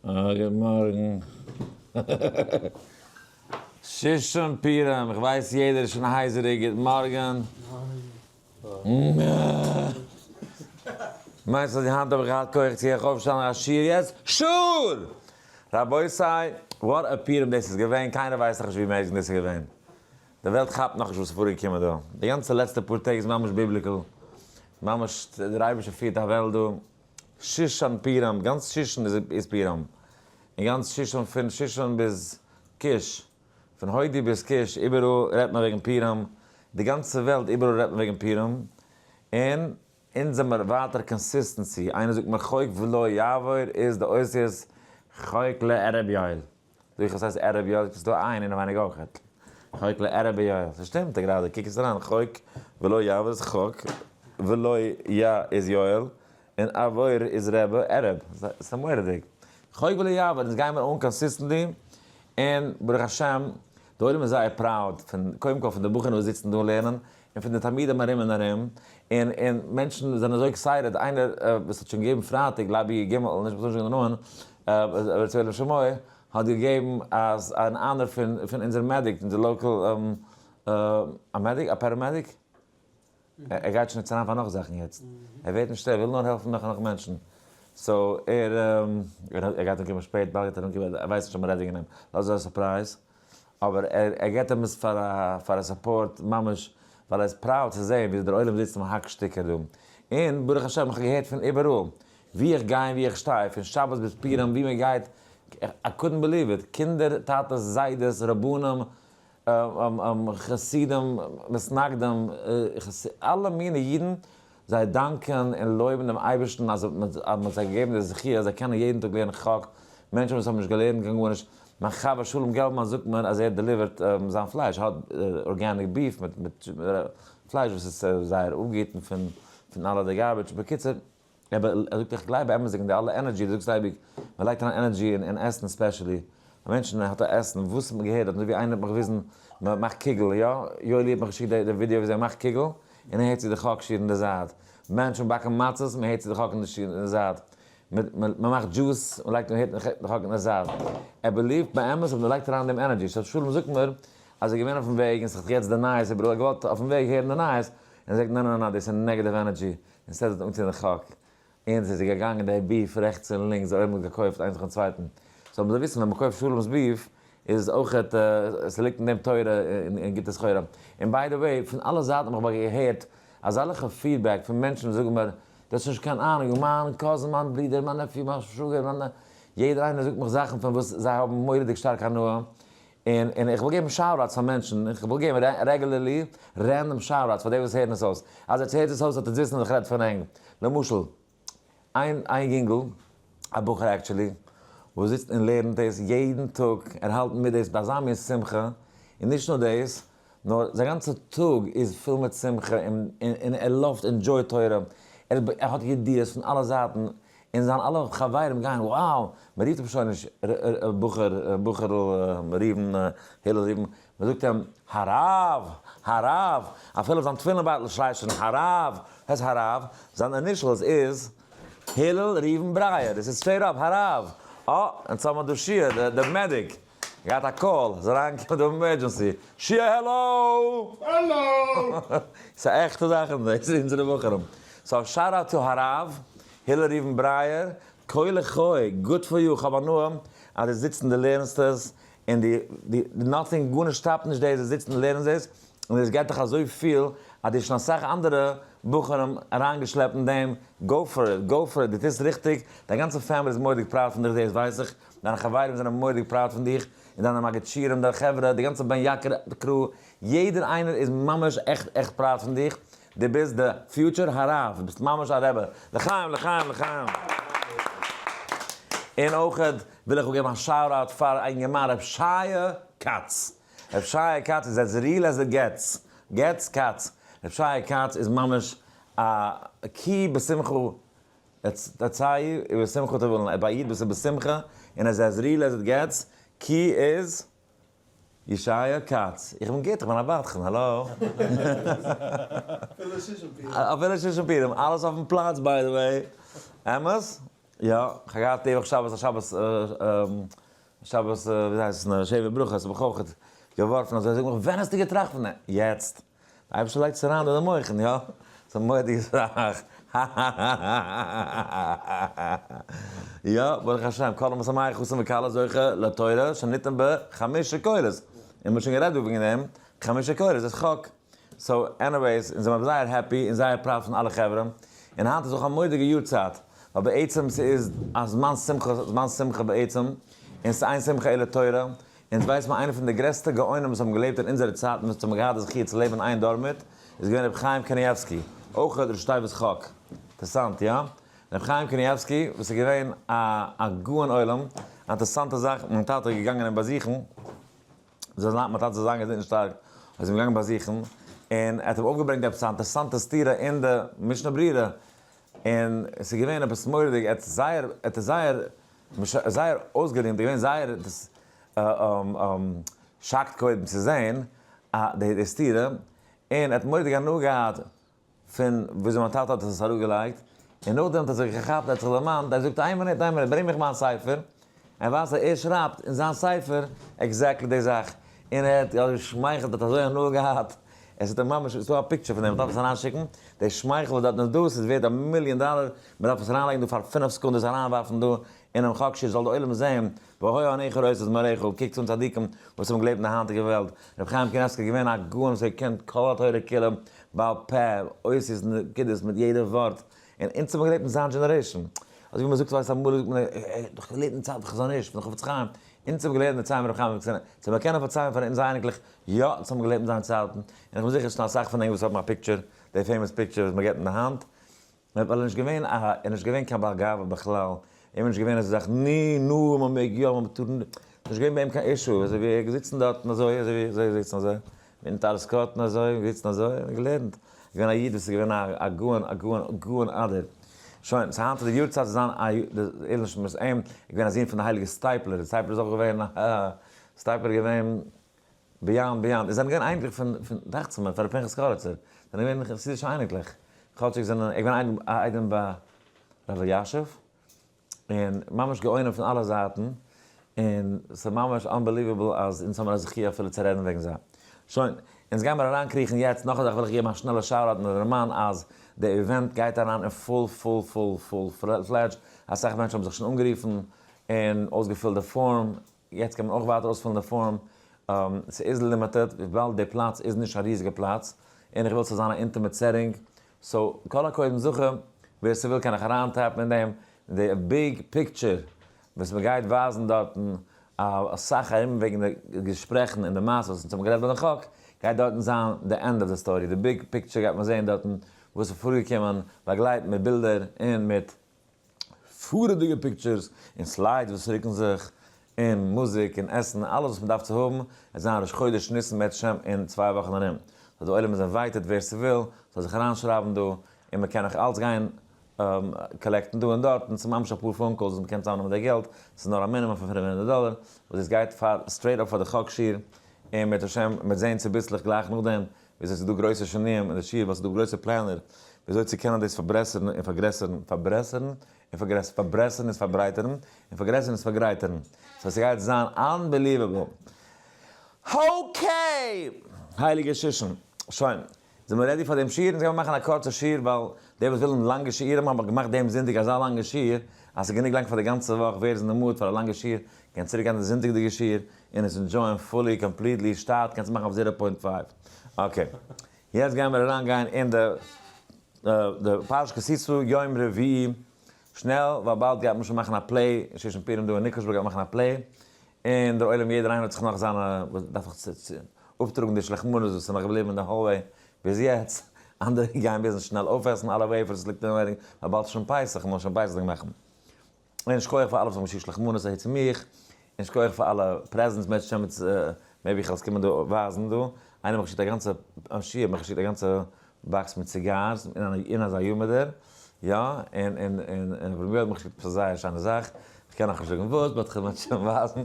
אה, גוט מארגן. שושן פורים, איך ווייס יעדער איז שוין הייזעריג, גוט מארגן. מיינסט אז היינט האב איך געהאט כח צו איך אויפשטעלן א שיעור יעצט? Sure! רבותי, what a פורים דאס איז געווען, קיינער ווייסט נאכנישט ווי amazing דאס איז געווען. די וועלט כאפט נאכנישט וואס איז פארגעקומען דא. די גאנצע לעצטע פאר טעג איז ממש biblical. ממש דער אייבערשטער פירט א וועלט דא. שושן פורים, גאנץ שושן איז פורים. און גאנץ שושן פון שושן ביז כוש, פון הודו ביז כוש, איבעראל רעדט מען וועגן פורים. די גאנצע וועלט איבעראל רעדט מען וועגן פורים. און אונז זעמער ווייטער consistency. איינער זאגט מיר חוק ולא יעבור איז די אותיות חוק לערב יואל. זאג איך וואס הייסט ערב יואל? ס'איז דא א עין אינעווייניג אויכעט. חוק לערב יואל. ס'שטימט גראדע, קוק עס אריין, חוק ולא יעבור איז חוק, ולא י איז יואל, און עבור איז רעבע, ערב. ס'איז מורא'דיג. חוק ולא יעבור, אונז גיימער אן consistently, און ברוך השם, די עולם איז זייער proud פון, קודם כל פון די בחורים וואס זיצן דא און לערנען, און פון די תלמידים ארום און ארום, און און מענטשן זענען אזוי excited, איינער וואס האט שוין געגעבן פרייטאג לייבי ג, נישט מ'זאל נישט זאגן די נאמען, ר' צבי לשמוי, האט געגעבן אז אן אנער פון פון אונזער medic, אונזער local א medic? א paramedic? ער גייט שוין יעצט אריין פאר נאך זאכן יעצט, ער ווערט נישט ער וויל נאר העלפן נאך און נאך מענטשן, so ער ער גייט אנקומען שפעט, באלד גייט ער אנקומען, ער ווייסט נישט אז מ'רעדט וועגן אים, לאז עס א surprise. אבער ער געט אים עס פאר א פאר א support ממש ווייל ער איז proud צו זעהן ווי דער עולם זיצט און מ'האקט שטיקער דא. און ברוך השם איך האב געהערט פון איבעראל ווי איך גיי און ווי איך שטיי פון שבת ביז פורים ווי מ'גייט I couldn't believe it קינדער טאטעס זיידעס רבנים חסידים מתנגדים אלע מיני אידן זיי דאנקען און לויבן דעם אייבערשטן אז מען האט זיי געגעבן די זכי' אז זיי קענען יעדן טאג לערנען חק, מענטשן וואס האבן נישט געלערנט קיין גארנישט, מיין חבר שלום געלבמאן זאגט מיר אז ער deliver ט זיין פלייש, ער האט organic beef מיט פלייש וואס איז זייער אפגעהיטן פון אלע די garbage, בקיצור אבער ער זאגט איך גלייב אמת'דיג אין די אלע energy, דו זאגסט אייביג מען לייגט אריין energy אין עסן especially, א מענטש האט א עסן, וואס האט מען געהערט אזוי ווי איינער האט מיך געוויזן מען מאכט קוגל, יא יואלי האט מיך געשיקט די ווידיאו וויאזוי ער מאכט קוגל, און ער הערט צו די חק שיעור אין די זייט, מענטשן באקן מצות, מען הערט צו די חק אין די זייט, מען מאכט juice, מען לייגט מען הערט די חק אין די זייט, ער believe ט באמת אז מען לייגט אריין דעם energy, so שלום זאגט מיר אז ער איז געווען אויפן וועג און ס'איז יעצט די נייעס איבעראל, ער האט געוואלט אויפן וועג הערן די נייעס, און ער זאגט ניין ניין ניין דאס איז negative energy, instead האט אנגעצינדן חק, און ס'איז געגאנגען די beef רעכטס און לינקס, די עולם האט געקויפט איינס נאכן צווייטן, so מ'זאל וויסן ווען מ'קויפט שלום'ס beef איז עס אויכעט, ס'ליגט אין דעם תורה און גוטע סחורה. און by the way, פון אלע זייטן האב איך געהערט אזעלכע feedback פון מענטשן וואס זאגן מיר, דו האסט נישט קיין אהנונג, מיין cousin, מיין ברודער, מיין nephew, מיין שוואגער, מיין, יעדער איינער זאגט מיך זאכן פון וואס זיי האבן מורא'דיג שטארק הנאה, און און איך וויל געבן shout-outs פאר מענטשן, איך וויל געבן regularly random shout-outs פאר די וואס הערן עס אויס, אז עטס הערט עס אויס זאלט עטס וויסן אז איך רעד פון ענק. למשל, איין איין יונגל, א בחור actually, וואס זיצט און לערנט דאס יעדן טאג, ער האלט מיט דאס ביי אזא מין שמחה, און נישט נאר דאס, נאר זיין גאנצע טאג איז פול מיט שמחה און און ער love ט enjoy תורה, ער ער האט ידיעות פון אלע זייטן, און זיין אלע חברים גייען wow, מען רופט אים שוין נישט ר ר בחור בחור'ל ראובן הלל ראובן, מען זאגט אים הרב! הרב! אפילו זיין תפילין בייטל שרייט שוין הרב! וואס הייסט הרב? זיין initials איז הלל ראובן ברייער, דאס איז straight up הרב! אה, אונז האבן מיר דא שיע די medic, געהאט א call, איז אריינגעקומען די emergency, שיע העלאו! העלאו! ס'איז עכטע זאכן דאס, אונזערע בחורים. So shout out to הרב הלל ראובן ברייער, כה לחי, good for you, כ'האב הנאה אז דו זיצט און דו לערנסט עס, און די די nothing גארנישט סטאפט נישט דאס, דו זיצט און לערנסט דאס, און דאס געבט דיך אזויפיל, אז דו האסט שוין אסאך אנדערע בחורים אריינגעשלעפט אין דעם, go for it, go for it, דו טוסט ריכטיג, דיין גאנצע family איז מורא'דיג proud פון דיך דאס ווייס איך, דיינע חברים זענען מורא'דיג proud פון דיך, און דיינע מגיד שיעורים, דיינע חברה, די גאנצע בן יקר crew, יעדער איינער איז ממש עכט עכט proud פון דיך, דו ביסט די future הרב, דו ביסט ממש א רבי, לחיים לחיים לחיים! און אויכעט וויל איך אפגעבן א shout out פאר א אינגערמאן ר' שייע כץ, ר' שייע כץ איז as real as it gets, gets כץ, ר' שייע כץ איז ממש א כי בשמחה תצאו ובשמחה תבואון, ער ביי איד וואס איז בשמחה און ער איז as real as it gets, כי איז ישעיה כץ, איך בין גוט, איך בין א בדחן, האלא. אפילו שושן פורים. אפילו שושן פורים, אלעס אויפן פלאץ by the way. אמת? יא, כ'האב געהאט די וואך שבת א שבת שבת ווי הייסט עס נאר שבע ברכות האב איך אויך געווארפן אזוי, זאג מיך ווען האסטו געטראכט פון דעם? יעצט! די אייבערשטער לייגט עס אריין אין די מוחין, יא? ס'איז א מורא'דיגע זאך! יא, ברוך השם, כל המשמח חתן וכלה זוכה לתורה שניתן בחמשה קולות, און מ'האט שוין גערעדט דא וועגן דעם, חמשה קולות איז חק. so anyways, אונז זעמער זייער happy און זייער proud פון אלע חברה, און היינט איז אויך א מורא'דיגע יארצייט, ווייל בעצם ס'איז א זמן שמחה, זמן שמחה בעצם, און ס'איז אין שמחה אלא תורה, אונז ווייס מען איינער פון די גרעסטע גאונים וואס האבן געלעבט אין אונזערע צייטן וואס האבן געהאט די זכי' צו לעבן אין איין דור מיט, איז געווען רבי חיים קנייבסקי, אויך ראשי תיבות חק. אינטערסאנט, איא? רבי חיים קנייבסקי וואס איז געווען א א גאון עולם, א אינטערסאנטע זאך, מיין טאטע איז געגאנגען אים באזוכן, זיי מיין טאטע זאל זיין געזונט און שטארק, איז אים געגאנגען באזוכן, און ער האט אים אויפגעברענגט עפעס א אינטערסאנטע סתירה אין די משנה ברורה, און עס איז געווען עפעס מורא'דיג, ער האט זייער, ער האט עס זייער, זייער אויסגערימט, געווען זייער shocked קודם צו זען די סתירה, און ער האט מורא'דיג הנאה געהאט פון וויאזוי מיין טאטע האט עס אראפגעלייגט, און נאכדעם האט ער זיך געכאפט, ער האט זיך דערמאנט, ער זאגט איין מינוט, איין מינוט, ברענג מיך מיין ספר, ער ווייזט אז ער שרייבט אין זיין ספר exactly די זאך, און ער האט געשמייכלט, ער האט אזוי הנאה געהאט, עס האט אים ממש, עס איז דא א picture פון דעם, מען דארף עס אריינשיקן, די שמייכל וואס דארטן איז דא, עס איז ווערד א מיליאן דאלער, מען דארף עס אריינלייגן דא פאר פינף סעקונדעס, אריינווארפן דא אינעם חק שיעור זאל די עולם זען, והיה עיניך רואות את מראיך, קוקטס אן צדיקים וואס האבן געלעבט אין די היינטיגע וועלט, רבי חיים קניבסקי איז געווען א גאון וואס האט געקענט כל התורה כולה בעל פה, אותיות נקודות מיט יעדע ווארט, און אונז האבן געלעבט אין זיין generation, אזוי ווי מען זאגט ווייסט אמאל זאגט מען ער האט דאך געלעבט אין צייט פון חזון איש, פון חפץ חיים, אונז האבן געלעבט אין די צייט פון רבי חיים קניבסקי, צו מיר קענען פארציילן פאר אונזערע אייניקלעך, יא אונז האבן געלעבט אין זיינע צייטן, און איך בין זיכער ס'דא אסאך פון ענק וואס האבן א picture, די famous picture וואס מען געבט אין די האנט, ווייל ער איז נישט געווען א, ער איז נישט געווען קיין בעל גאווה בכלל, אים איז נישט געווען אזא זאך ני נו מען מעג יא מען טאר נישט, ס'איז נישט געווען ביי אים קיין issue, אזוי ווי ער איז געזיצן דארטן אזוי אזוי ווי אזוי זיצן אזוי, מיטן טלית קטן אזוי, געזיצן אזוי און געלערנט, געווען א איד וואס איז געווען א גאון א גאון גאון אדיר. שוין, ס'איז היינט איז די יארצייט צו זיין א עילוי נשמת אים, איז געווען א זון פון די הייליגע סטייפלער, די סטייפלער איז אויך געווען א סטייפלער איז געווען ביאן ביאן, זיי זענען געווען אייניקלעך פון פון דאכט זיך מיר פון ר' פנחס קאריצער, זענען געווען חסידישע אייניקלעך, כאטשיג זענען ער געווען א איידעם ביי ר' אלישיב, און ממש גאונים פון אלע זייטן, און ס'איז ממש unbelievable אז אונז האמיר א זכי' אפילו צו רעדן וועגן זיי. שוין, אונז גיימיר אריינקריכן יעצט, נאך א זאך וויל איך געבן א שנעלע shout out און דערמאן אז די event גייט אריין אין full full full full fledge, אסאך מענטשן האבן זיך שוין אנגערופן און אויסגעפילט די form, יעצט קען מען אויך ווייטער אויספילן די form, ס'איז limited וויבאלד די פלאץ איז נישט א ריזיגע פלאץ, און איך וויל ס'זאל זיין א intimate setting, so כל הקודם זכה, ווער ס'וויל קען נאך אריין tap ן אין דעם, די big picture וואס מ'גייט ווייזן דארטן אסאך ארום וועגן די געשפרעכן און די מעשה וואס אונז האבן גערעדט ביי די חק, גייט דארטן זיין די end of the story, די big picture גייט מען זען דארטן וואס איז פארגעקומען, באגלייט מיט בילדער און מיט פארעדיגע pictures און slides וואס רוקן זיך, און מוזיק און עסן, אלעס וואס מ'דארף צו האבן, עס זיין ראש חודש ניסן בעזהשם אין צוויי וואכן ארום. so די עולם איז invited ווער ס'וויל זאל זיך אריינשרייבן דא, און מ'קען נאך אלץ גיין collect ן דא און דארט, און ס'איז ממש אפאר phone calls וואס מ'קען צוזאמנעמען די געלט, ס'איז נאר א מינימום פון 500 דאלער, וואס דאס גייט פאר straight up פאר די חק שיעור, און בעזהשם מ'וועט זען צוביסלעך גלייך נאכדעם וויאזוי ס'איז דא גרויסע שינויים אין די שיעור ווייל ס'איז דא גרויסע פלענער וויאזוי צו קענען דאס פארברעסערן און פארגרעסערן, פארברעסערן און פארגרעסערן, פארברעסערן איז פארברייטערן און פארגרעסערן איז פארגרייטערן, so ס'גייט זיין unbelievable. Okay! הייליגע שישן. שוין. זעמיר ready פאר דעם שיעור? אונז גיימיר מאכן א קורצע שיעור ווייל די וואס ווילן לאנגע שיעורים האב איך געמאכט דעם זונטאג אזא לאנגע שיעור אז ס'איז גענוג לאנג פאר די גאנצע וואך, ווער איז אין די mood פאר א לאנגע שיעור קען צוריק גיין די זונטאג'דיגע שיעור און עס enjoy ען fully completely שטאט קענסט מאכן אויף zero point five. Okay יעצט גיימיר אריין גיין אין די די פרשת כי תשא יום רביעי שנעל ווייל באלד גייט מען שוין מאכן א play שושן פורים דא אין ניקאלשבורג גייט מען מאכן א play און דער עולם יעדער איינער האט זיך נאך זיינע וואס דארף איך אפטראגן די שלחמנות וואס איז נאך געבליבן אין די hallway ביז יעצט אנדערע גייען מוזן שנעל אויפעסן אלע wafers וואס ליגט אינעווייניג ווייל באלד איז שוין פסח מען זאל שוין פסח'דיג מאכן. און שכוח פאר אלע וואס האבן געשיקט שלח מנות אהער צו מיך, און שכוח פאר אלע presents מערצעשעם מיט maybe איך וועל עס קומען דא ווייזן דא, איינער האט מיך געשיקט א גאנצע, אנשי האט מיך געשיקט א גאנצע box מיט cigars אין אזא humidor, יא, און און און און אברהם יואל האט מיך געשיקט עפעס א זייער שיינע זאך, איך קען נאכנישט זאגן וואס, but כ'וועל מערצעשעם ווייזן,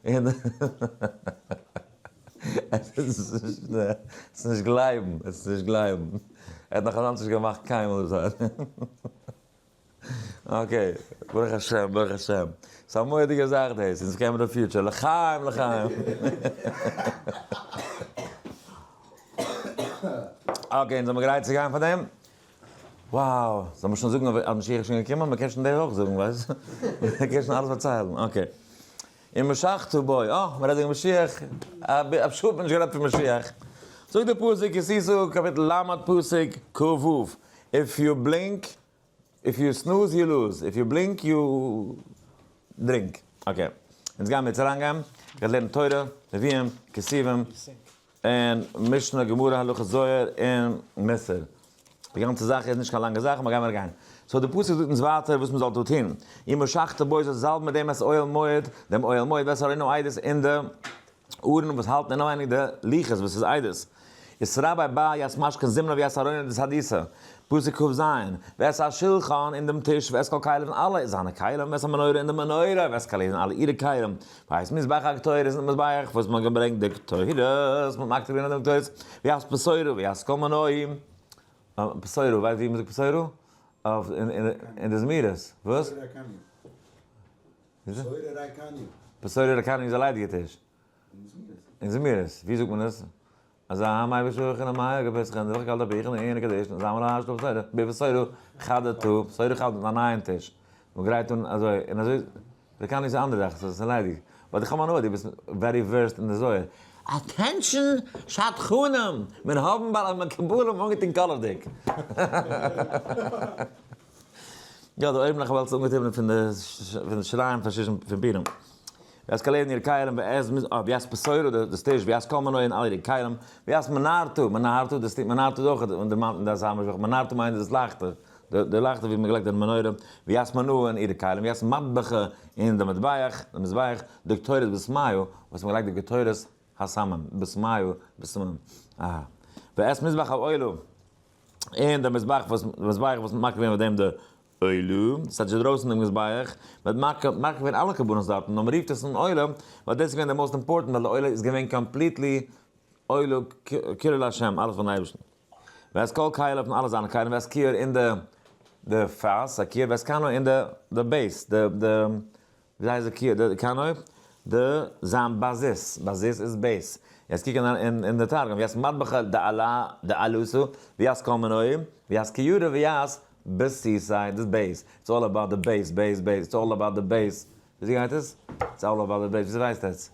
און עס איז נישט גלייבן, עס איז נישט גלייבן, ער האט נאך אזאנס נישט געמאכט קיינמאל. Okay, ברוך השם, ברוך השם. ס'איז א מורא'דיגע זאך דאס, אונז קען מיר די future. לחיים, לחיים. Okay, אונז זעמיר גרייט צו גיין פאר דעם? Wow, זאל מען שוין זאגן אז משיח איז שוין געקומען? מ'קען שוין דאס אויך זאגן, ווייסט? מ'קען שוין אלעס פארציילן, okay. ומשחת בו, אה, מ'רעדט וועגן משיח, א שעה האט מען נישט גערעדט פון משיח. זאגט דער פסוק, כי תשא קאפיטל ל' פסוק כ ו, if you blink, if you snooze you lose, if you blink you drink. Okay, אונז גיימיר יעצט אריינגיין, מ'גייט לערנען תורה, נביאים, כתובים, און משנה, גמרא, הלכות זוהר, און מוסר. די גאנצע זאך איז נישט קיין לאנגע זאך, אבער גיימיר גיין. So די פסוק זאגט אונז ווייטער וואס מ'זאל דא טון. ומשחת בו זאלסט זאלבן מיט דעם את אוהל מועד, דעם אוהל מועד ואת ארון העדות און די ארון וואס האלטן אינעווייניג די לוחות וואס איז עדות. ותרבה בה ית משכן זמנה וית ארונא דסהדותא, פסוק כ ז, ואת השולחן און דעם טיש ואת כל כליו און אלע זיינע כלים ואת המנורה און די מנורה ואת כליה און אלע אירע כלים ואת מזבח הקטורת און די מזבח וואס מען האט געברענגט די קטורת, מען האט מקטיר געווען אויף דעם קטורת, ואת פתורה וית כל מנועי, פתורה, ווייסט ווי מען זאגט פתורה? אויף אין די זמירות, וואס? פתורה ריקניא איז א ליידיגע טיש. אין זמירות, ווי זאגט מען עס? אזא המאי בשוכן המאי געפסח'ן דורך קאלטע ביכן און יענע קדשן אזא מאל האשט אויף סוירא בבשרו חדתא סוירא חדתא א נייעם טיש מען גרייט אן אזוי און אזוי ריקאני איז א אנדערע זאך ס'איז ליידיג but איך האב הנאה דו ביסט very versed אין די זוהר. Attention שדכנים! מיר האבן בעלי מקובלים אנגעטון קאלערדיג. יא די אויבנלעכע וועלט איז אנגעטריבן פון די שריים פון שושן פון פורים. ואת כליה און איר כלים ואת מז א ואת פתורה דאס טיש ואת כל מנועי און אלע אירע כלים ואת מנרתא מנרתא דאס טיש מנרתא איז אויך דערמאנט אין די אזא משפחה מנרתא מיינט דאס לייכטער די לייכטער ווי מען געלייגט די מנורה ואת מנוע און אירע כלים ואת מטבחה און די מטבח די מזבח די קטורת בסמיו וואס מען געלייגט די קטורת הסמים בסמיו בסמים אהא ואת מזבח העולה און די מזבח וואס מזבח וואס מען מקריב געווען מיט דעם די עולה, ס'טייטש אינדרויסן דעם מזבח, מען האט מקריב געווען אלע קרבנות דארטן, נאר מען רופט עס אן עולה, ווייל דאס איז געווען די most important, ווייל די עולה איז געווען completely עולה כולו לה', אלעס פארן אייבערשטן. ואת כל כליו פון אלע זיינע כלים, ואת כיור אין די די פאס, א כיור, ואת כנו אין די די base, די די ווי הייסט די כיור, די כנו, די זיין באזיס, באזיס איז base, יעצט קוק אין אין די תרגום, ואת מטבחא דעלתא, ואת כל מנועי, ואת כיורא ואת בסיסי, דאס base, it's all about the base, base, base, it's all about the base, וויאזוי גייט עס? It's all about the base, וויאזוי ווייסט עטס?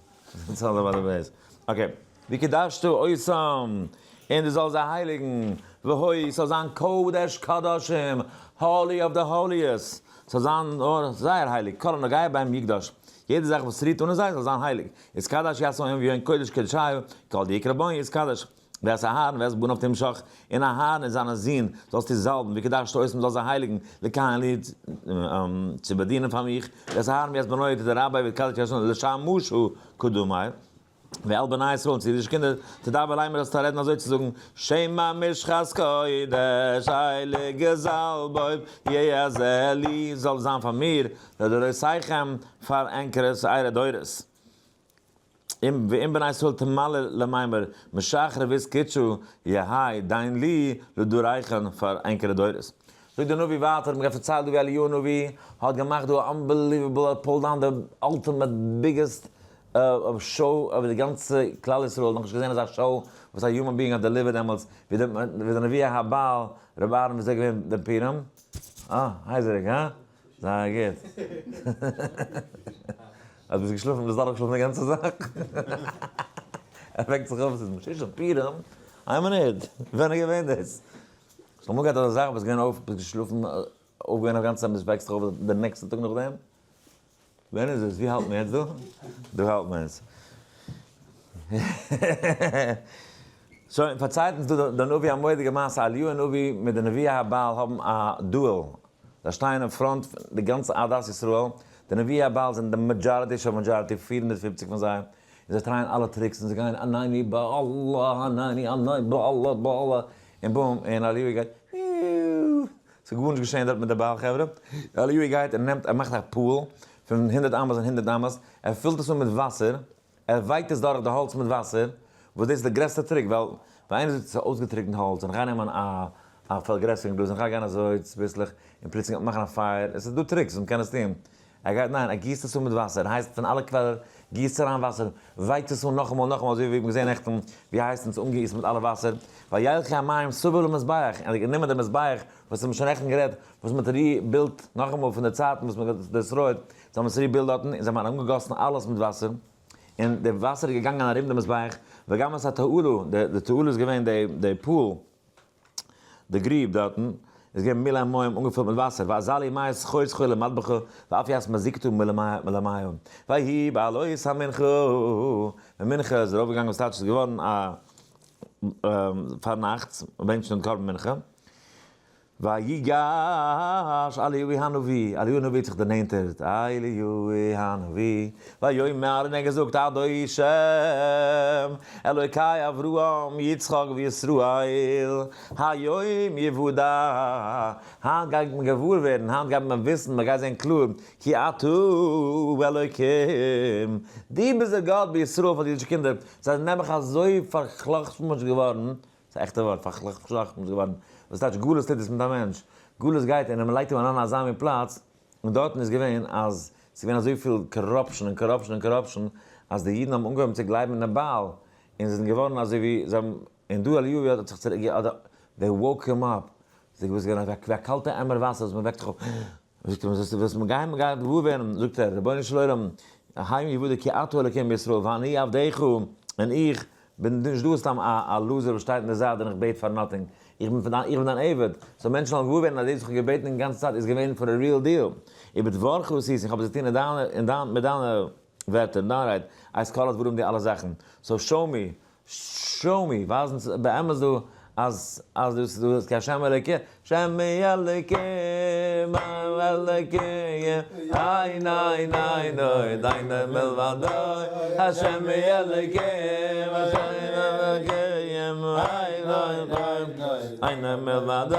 It's all about the base, okay, וקדשת אותם, און דו זאלסט זיי הייליגן, והיו, ס'זאל זיין קודש קדשים, holy of the holiest, ס'זאל זיין נאר זייער הייליג, כל הנוגע בהם יקדש, יעדע זאך וואס רירט אן אין זיי זאל זיין הייליג, יתקדש יעשו והיו קודש קדשיו, כל דיקרא בון יתקדש. ואת אהרן ואת בניו תמשח, און אהרן און זיינע זין זאלסטו זאלבן, וקדשת אותם זאלסט זיי הייליגן, לכהן לי, צו באדינען פאר מיך, ואת אהרן ואת בניו תתרבה וקדשת אותם לשמשו קדמי, ואל בני ישראל און צו אידישע קינדער תדבר לאמר זאלסטו רעדן אזוי צו זאגן, שמן משחת קודש, הייליגע זאלב-אויל, יהיה זה לי, זאל זיין פאר מיר, לדורותיכם, פאר ענקערע, אייערע דורות. ואם בני ישראל תמלל למימר משחר רבית קדשו יהי דיין לי לדורייכן פאר ענקערע דורות. זאגט דער נביא ווייטער, מ'גייט פארציילט דא ווי אליהו הנביא האט געמאכט דא א unbelievable ער pulled down די ultimate biggest show אויף די גאנצע כלל ישראל, נאכנישט געזען אזא show וואס א human being האט delivered דעמאלטס, ווי די נביא הבעל רבי אהרן ווי אזוי געווען דעם פורים? אה, הייזעריג, הא? זייער גוט. אז ביסט געשלאפן ביסט דורכגעשלאפן די גאנצע זאך. ער וועקט זיך אויף, ס'איז שושן פורים, איין מינוט, ווען איז געווען דאס? האסט אמאל געהאט אזא זאך, ביסט געווען אויף, ביסט געשלאפן, אויפגעווען א גאנצע צייט, ביסט וועקסט זיך אויף די נעקסטע טאג נאכדעם? ווען איז עס? ווי האלט מען יעצט דא? דא האלט מען יעצט. שוין, פארציילט אונז דא דער נביא א מורא'דיגע מעשה, אליהו הנביא מיט די נביאי הבעל האבן א duel, זיי שטייען אין front פון די גאנצע עדת ישראל, די נביאי הבעל זענען די majority של majority, 450 פון זיי, און זיי try ען אלע tricks, און זיי גייען ענני באלה, ענני ענני באלה באלה, און בום, און אליהו גייט היו, ס'איז גארנישט געשען דארט מיט די בעל חברה, אליהו גייט און נעמט, ער מאכט א pool פון 100 אמות און 100 אמות, ער פילט עס אן מיט וואסער, ער ווייקט עס דורך די האלץ מיט וואסער, וואס דאס איז די גרעסטע trick, ווייל ווען איינער זאגט עס איז אויסגעטריקנט האלץ און איך גיי נעמען א א פארגרעסערונג גלאז און כ'גיי גיין אזוי צוביסלעך און פלוצלינג מאכן א פייער, עס איז דא tricks וואס מ'קען עס טון, ער גייט ניין ער גיסט עס אן מיט וואסער, הייסט פון אלע קוועלער גיסט אריין וואסער, ווייקט עס אן נאכאמאל נאכאמאל אזוי ווי מיר האבן געזען נעכטן ווי הייסט אונז אנגעגיסן מיט אלע וואסער, וילכו המים סביב למזבח, און ער האט גענומען די מזבח וואס האבן שוין נעכטן גערעדט וואס מען האט rebuilt נאכאמאל פון די צייטן וואס מען האט destroyed, זיי האבן עס rebuilt דארטן און זיי האבן אנגעגאסן אלעס מיט וואסער, און די וואסער איז געגאנגען ארום די מזבח, וגם את התעלה, די תעלה איז געווען די pool, די גריב דארטן, איז געווען מלא מים אנגעפילט מיט וואסער, ואזלו מיא סחור סחור למטבחא, ואף ית מזיקתא מלא מים, ויהי בעלות המנחה, ווען מנחה איז ארויפגעגאנגען וואס טייטש איז געווארן א פארנאכטס, מען ברענגט שוין קרבן מנחה. ויגש אליהו הנביא, אליהו הנביא האט זיך דערנענטערט, אליהו הנביא, ויאמר און ער האט געזאגט, אדון שם, אלוקי אברהם יצחק וישראל, היום יוודע, היינט גייט מען געוואר ווערן, היינט גייט מען וויסן, מען גייט זען קלאר, כי אתה אלוקים, דו ביסט דער גאט בישראל פאר די אידישע קינדער, זיי זענען נעבעך אזוי פאר'חלש'ט געווארן, ס'איז א עכטע ווארט, פאר'חלש'ט געווארן, וואס טייטש גלות טוט עס מיט א מענטש, גלות גייט און מען לייגט אים אריין אין אזא מין פלאץ, און דארטן איז געווען אז ס'איז געווען אזויפיל corruption און corruption און corruption, אז די אידן האבן אנגעהויבן צו גלייבן אין די בעל, און זיי זענען געווארן אזוי ווי זיי האבן, און דא אליהו האט זיך צוריק, they woke him up, ס'איז געווען ווי א קאלטע עמער וואסער וואס מען וועקט זיך אויף, זאגט ער, וואס מען גייט מען גייט געוואר ווערן, זאגט ער, רבונו של עולם, היום יוודע כי אתה אלוקים בישראל ואני עבדך, און איך בין נישט דא סתם א loser וואס שטייט אין די זייט און איך בעט פאר nothing, איך בין פון דיין, איך בין דיין עבד, so מענטשן זאלן געוואר ווערן אז דאס וואס איך האב געבעטן די גאנצע צייט איז געווען for א real deal, ובדברך עשיתי, איך האב עס געטון אין דיינע, אין דיין, מיט דיינע ווערטער, אין דיין רייד, את כל הדברים די אלע זאכן, so show me, show me, ווייז אונז באמת דא אז אז דאס דא איז כי השם אלוקים, שם אלוקים, אלוקים, אין אין אין עוד אין מלבדו, השם אלוקים, השם אלוקים, אין אין אין אין מלבדו,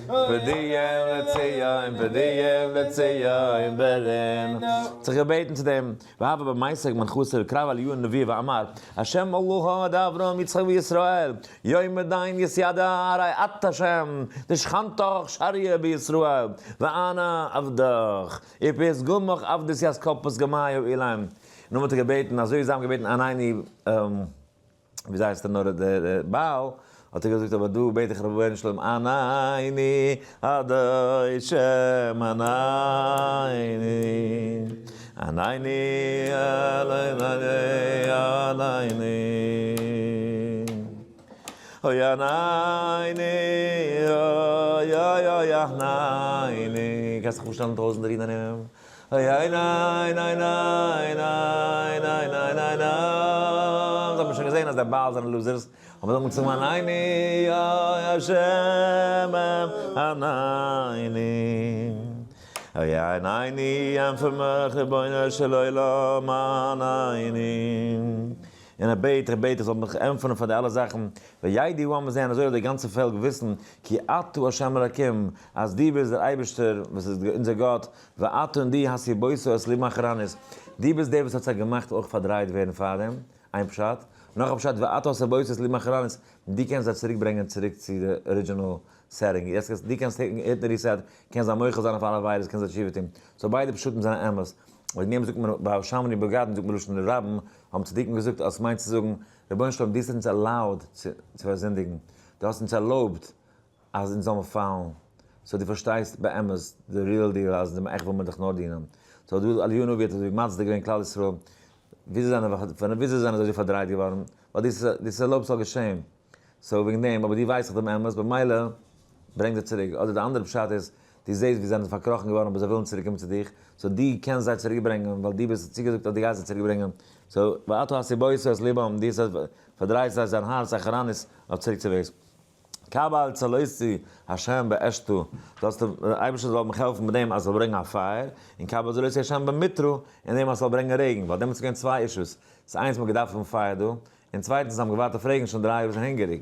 פדיום לציון פדיום לציון ברין. זיך געבעטן צו דעם והבה במייסק מנחתו וקרב אליהו הנביא ואמר השם אלוה דאברהם יצחק וישראל יאמר דיין יתידע הרי את השם דשכנתך שריה בישראל ואנא עבדך ופתגמך עבדות ית כל פתגמיא אלם. נאכדעם האט ער געבעטן אזוי ווי זיי האבן געבעטן ענני וויאזוי הייסט ער נאר דער בעל, האט ער געזאגט אבער דא בעט איך רבונו של עולם ענני אדושם ענני ענני ענני ענני אוי ענני אוי אוי אוי ענני קענסט זיך פארשטעלן טויזענטער אידן ארום איי איי ניין איי ניין איי ניין איי ניין איי זיי האבן שוין געזען אז די בעל זענען losers, האבן זיי אנגעהויבן צו זאגן ענני אוי השם ענני אוי ענני ענטפער מיך רבונו של עולם ענני און ער בעט איך בעט איך זאל מיך ענטפערן פאר די אלע זאכן, וידעו העם הזה און אזוי זאל די גאנצע פעלק וויסן כי אתה ה' אלקים אז דו ביסט דער אייבערשטער וואס איז אונזער גאט, ואתה און דו הסבות את לבם אחורנית, דו ביסט דער וואס האט זיי געמאכט אויך פארדרייט ווערן פארדעם, איין פשט, נאך א פשט ואתה הסבות את לבם אחורנית, דו קענסט זיי צוריק ברענגען צוריק צו די original setting, יעצט קענסט דו קענסט היטן reset, קענסט זיי מוחל זיין אויף אלע עבירות, קענסט זיי תשובה טון, so ביידע פשטים זענען אמת, וועגן דעם זאגט מען ביי אשמנו בגדנו זאגט מען לשון רבים, האבן צדיקים געזאגט אז ס'מיינט צו זאגן, רבונו של עולם דו האסט אונז allowed צו פארזינדיגן, דו האסט אונז ערלויבט אז אונז זאלן פאלן, so דו פארשטייסט באמת די real deal אז דעם עכט וויל מען דיך נאר דינען, so דא אליהו הנביא האט אזוי מצדיק געווען כלל ישראל, וויאזוי זענען וויאזוי זענען זיי אזוי פארדרייט געווארן, ווייל דו האסט ערלויבט ס'זאל געשען, so וועגן דעם, אבער דו ווייסט דאך דעם אמת, במילא ברענג זיי צוריק, אדער די אנדערע פשט איז, דו זעסט ווי זיי זענען פארקראכן געווארן אבער זיי ווילן צוריק קומען צו דיך, so דו קענסט זיי צוריק ברענגען ווייל דו ביסט צוגעזאגט אז דו גייסט זיי צוריק ברענגען, so ואתה הסבות את לבם, דו האסט פארדרייסט זיי זיין הארץ אחורנית אויף צוריק צו וועגס. קבל צלותי ה' באשתו, זאלסט דער אייבערשטער זאל מיך העלפן מיט דעם אז עס זאל ברענגען א פייער, און קבל צלותי ה' במטרא, אין דעם אז עס זאל ברענגען רעגן, ווייל דעמאלטס איז געווען צוויי issues, ס'איז איינס מ'האט געדארפט האבן פייער דא, און צווייטנס זיי האבן געווארט אויף רעגן שוין דריי יאר זענען הונגעריג.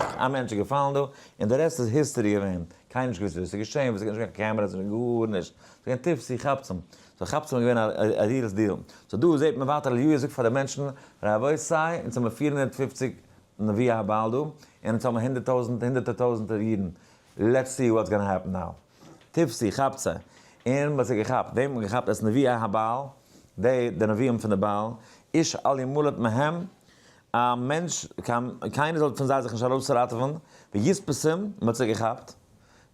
א מענטש איז געפאלן דא, און די rest איז history געווען, קיינער נישט געוואוסט וואס איז געשען, וואס איז געווען, נישט קיין cameras, נישט גארנישט, ס'איז געווען תפסו כאפצעם, so כאפצעם איז געווען א real deal, so דא זעט מען ווייטער אליהו זאגט פאר די מענטשן, רבותי, אונז האבן 450 נביאי הבעל דא, און אונז האבן הונדערט טויזנט, הונדערטער טויזנטער אידן, let's see what's gonna happen now. תפסו, כאפט זיי. און מ'האט זיי געכאפט. וועם האט מען געכאפט? את נביאי הבעל, די די נביאים פון די בעל, איש אל ימלט מהם, א מענטש, קיין קיינער זאל פון זיי זיך נישט ארויסראטעווען, ויתפסום, מ'האט זיי געכאפט,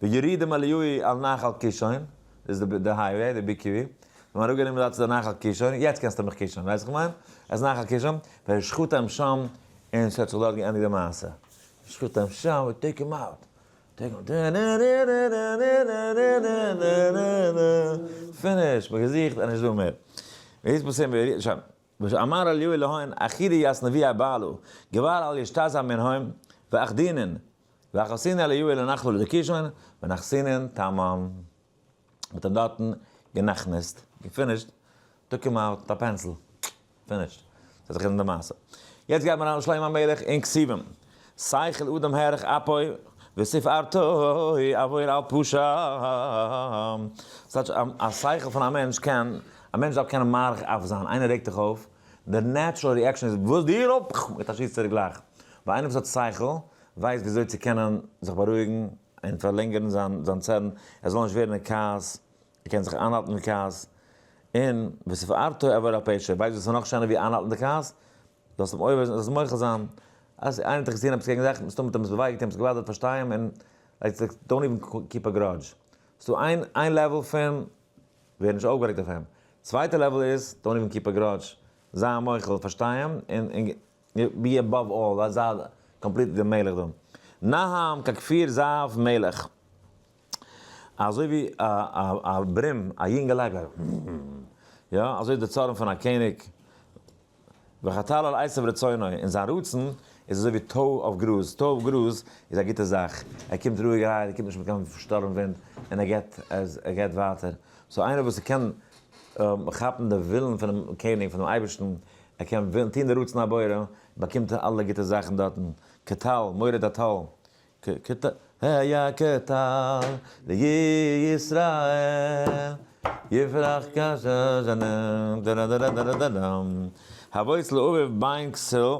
ויורידם אליהו אל נחל קישון, דאס איז די highway, די BQE, מ'האט אראפגענומען דארט צו די נחל קישון, יעצט קענסטו מיך קישן, ווייסט וואס איך מיין? את נחל קישון, וישחטם שם, און ס'האט זיך דארט געענדיגט די מעשה. וישחטם שם, take him out. finish, מ'האט געזוכט און נישט דא מער. ואמר אליהו להון, עכירי יס נביא הבעלו, גבר אל ישתזע מן הון, ואחדינן, ואחסינן אליהו לנחלו לקישון, ונחסינן תמם. מ'האט אים דארטן גענחנסט, געפינישט, took him out מיט א pencil, finished. ס'האט זיך געענדיגט די מעשה. יעצט גייט מען אריין שלמה המלך אין כתובים. שכל אדם האריך אפו ותפארתו עבור על פשע. ס'טייטש א שכל פון א מענטש קען, א מענטש דארף קענען מאריך אף זיין, איינער רעגט דיך אויף, די natural reaction איז וואס דיר אפ, מיט א שיס צוריק גלייך. ווייל איינער וואס האט שכל ווייסט וויאזוי צו קענען זיך בארואיגן און פארלענגערן זיין צערן, ער זאל נישט ווערן אין כעס, ער קען זיך איינהאלטן פון כעס, און ותפארתו עבור על פשע, ווייסט וואס איז נאך שענער ווי איינהאלטן די כעס? זאלסט אים עובר זיין, זאלסט מוחל זיין, אז איינער האט דיך געטון עפעס קעגן זיך, מסתמא האט אים עס וויי געטון, עפעס געבאדערט, פארשטיי אים, און like don't even keep a grudge. ס'דא איין איין level פון ווער נישט אויפגערעגט אויף אים, צווייטע level איז don't even keep a grudge, זיי מוחל, פארשטיי אים, און און be above all, זיי completely די מלך דא. נהמא ככפיר זאב מלך. אזוי ווי א ברום, א יונגע לייב, יא, אזוי איז די צארן פון א קעניג, וכטל על עשב רצונו, און זיין רצון איז אזוי ווי טוי אויף גראז, טוי אויף גראז איז א גוטע זאך, ער קומט רואיגערהייט, ער קומט נישט מיט קיין שטורם ווינט, און ער גייט, ער גייט ווייטער. so איינער וואס קען כאפן די ווילן פונעם קעניג, פונעם אייבערשטן, ער קען טון די רצון הבורא, באקומט ער אלע גוטע זאכן דארטן, כטל, מוריד הטל, היה כטל לישראל יפרח כשושנים דרדרדרדרדם הבוץ לאביו בן כסיל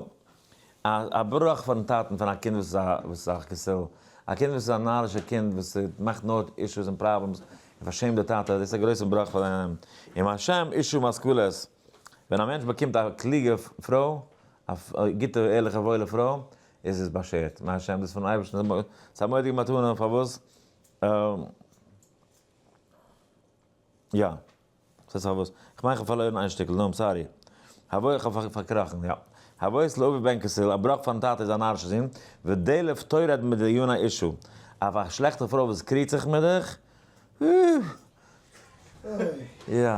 א בראך פארן טאטן פון א קינד וואס איז א כסיל, א קינד וואס איז א נארישע קינד וואס מאכט נאר issues און problems און פארשעמט די טאטע, דאס איז א גרויסע בראך פאר אים. עם השם אשה משכלת, ווען א מענטש באקומט א קלוגע פרוי, א גוטע ערליכע וואוילע פרוי, איז עס באשערט, מהשם, דאס איז פונעם אייבערשטן, ס'איז א מורא'דיגע מתנה, פארוואס? יא, ס'הייסט פארוואס? כ'מיין כ'האב פארלוירן איין שטיקל, נו, I'm sorry. הבוי, איך האב פארקראכן, יא. הבוס לאביו בן כסיל, א בראך פארן טאטע איז א נארישע זון, ודלף תורד מדיוני אשה, אויף א שלעכטע פרוי וואס קריגט זיך מיט דיך, יא,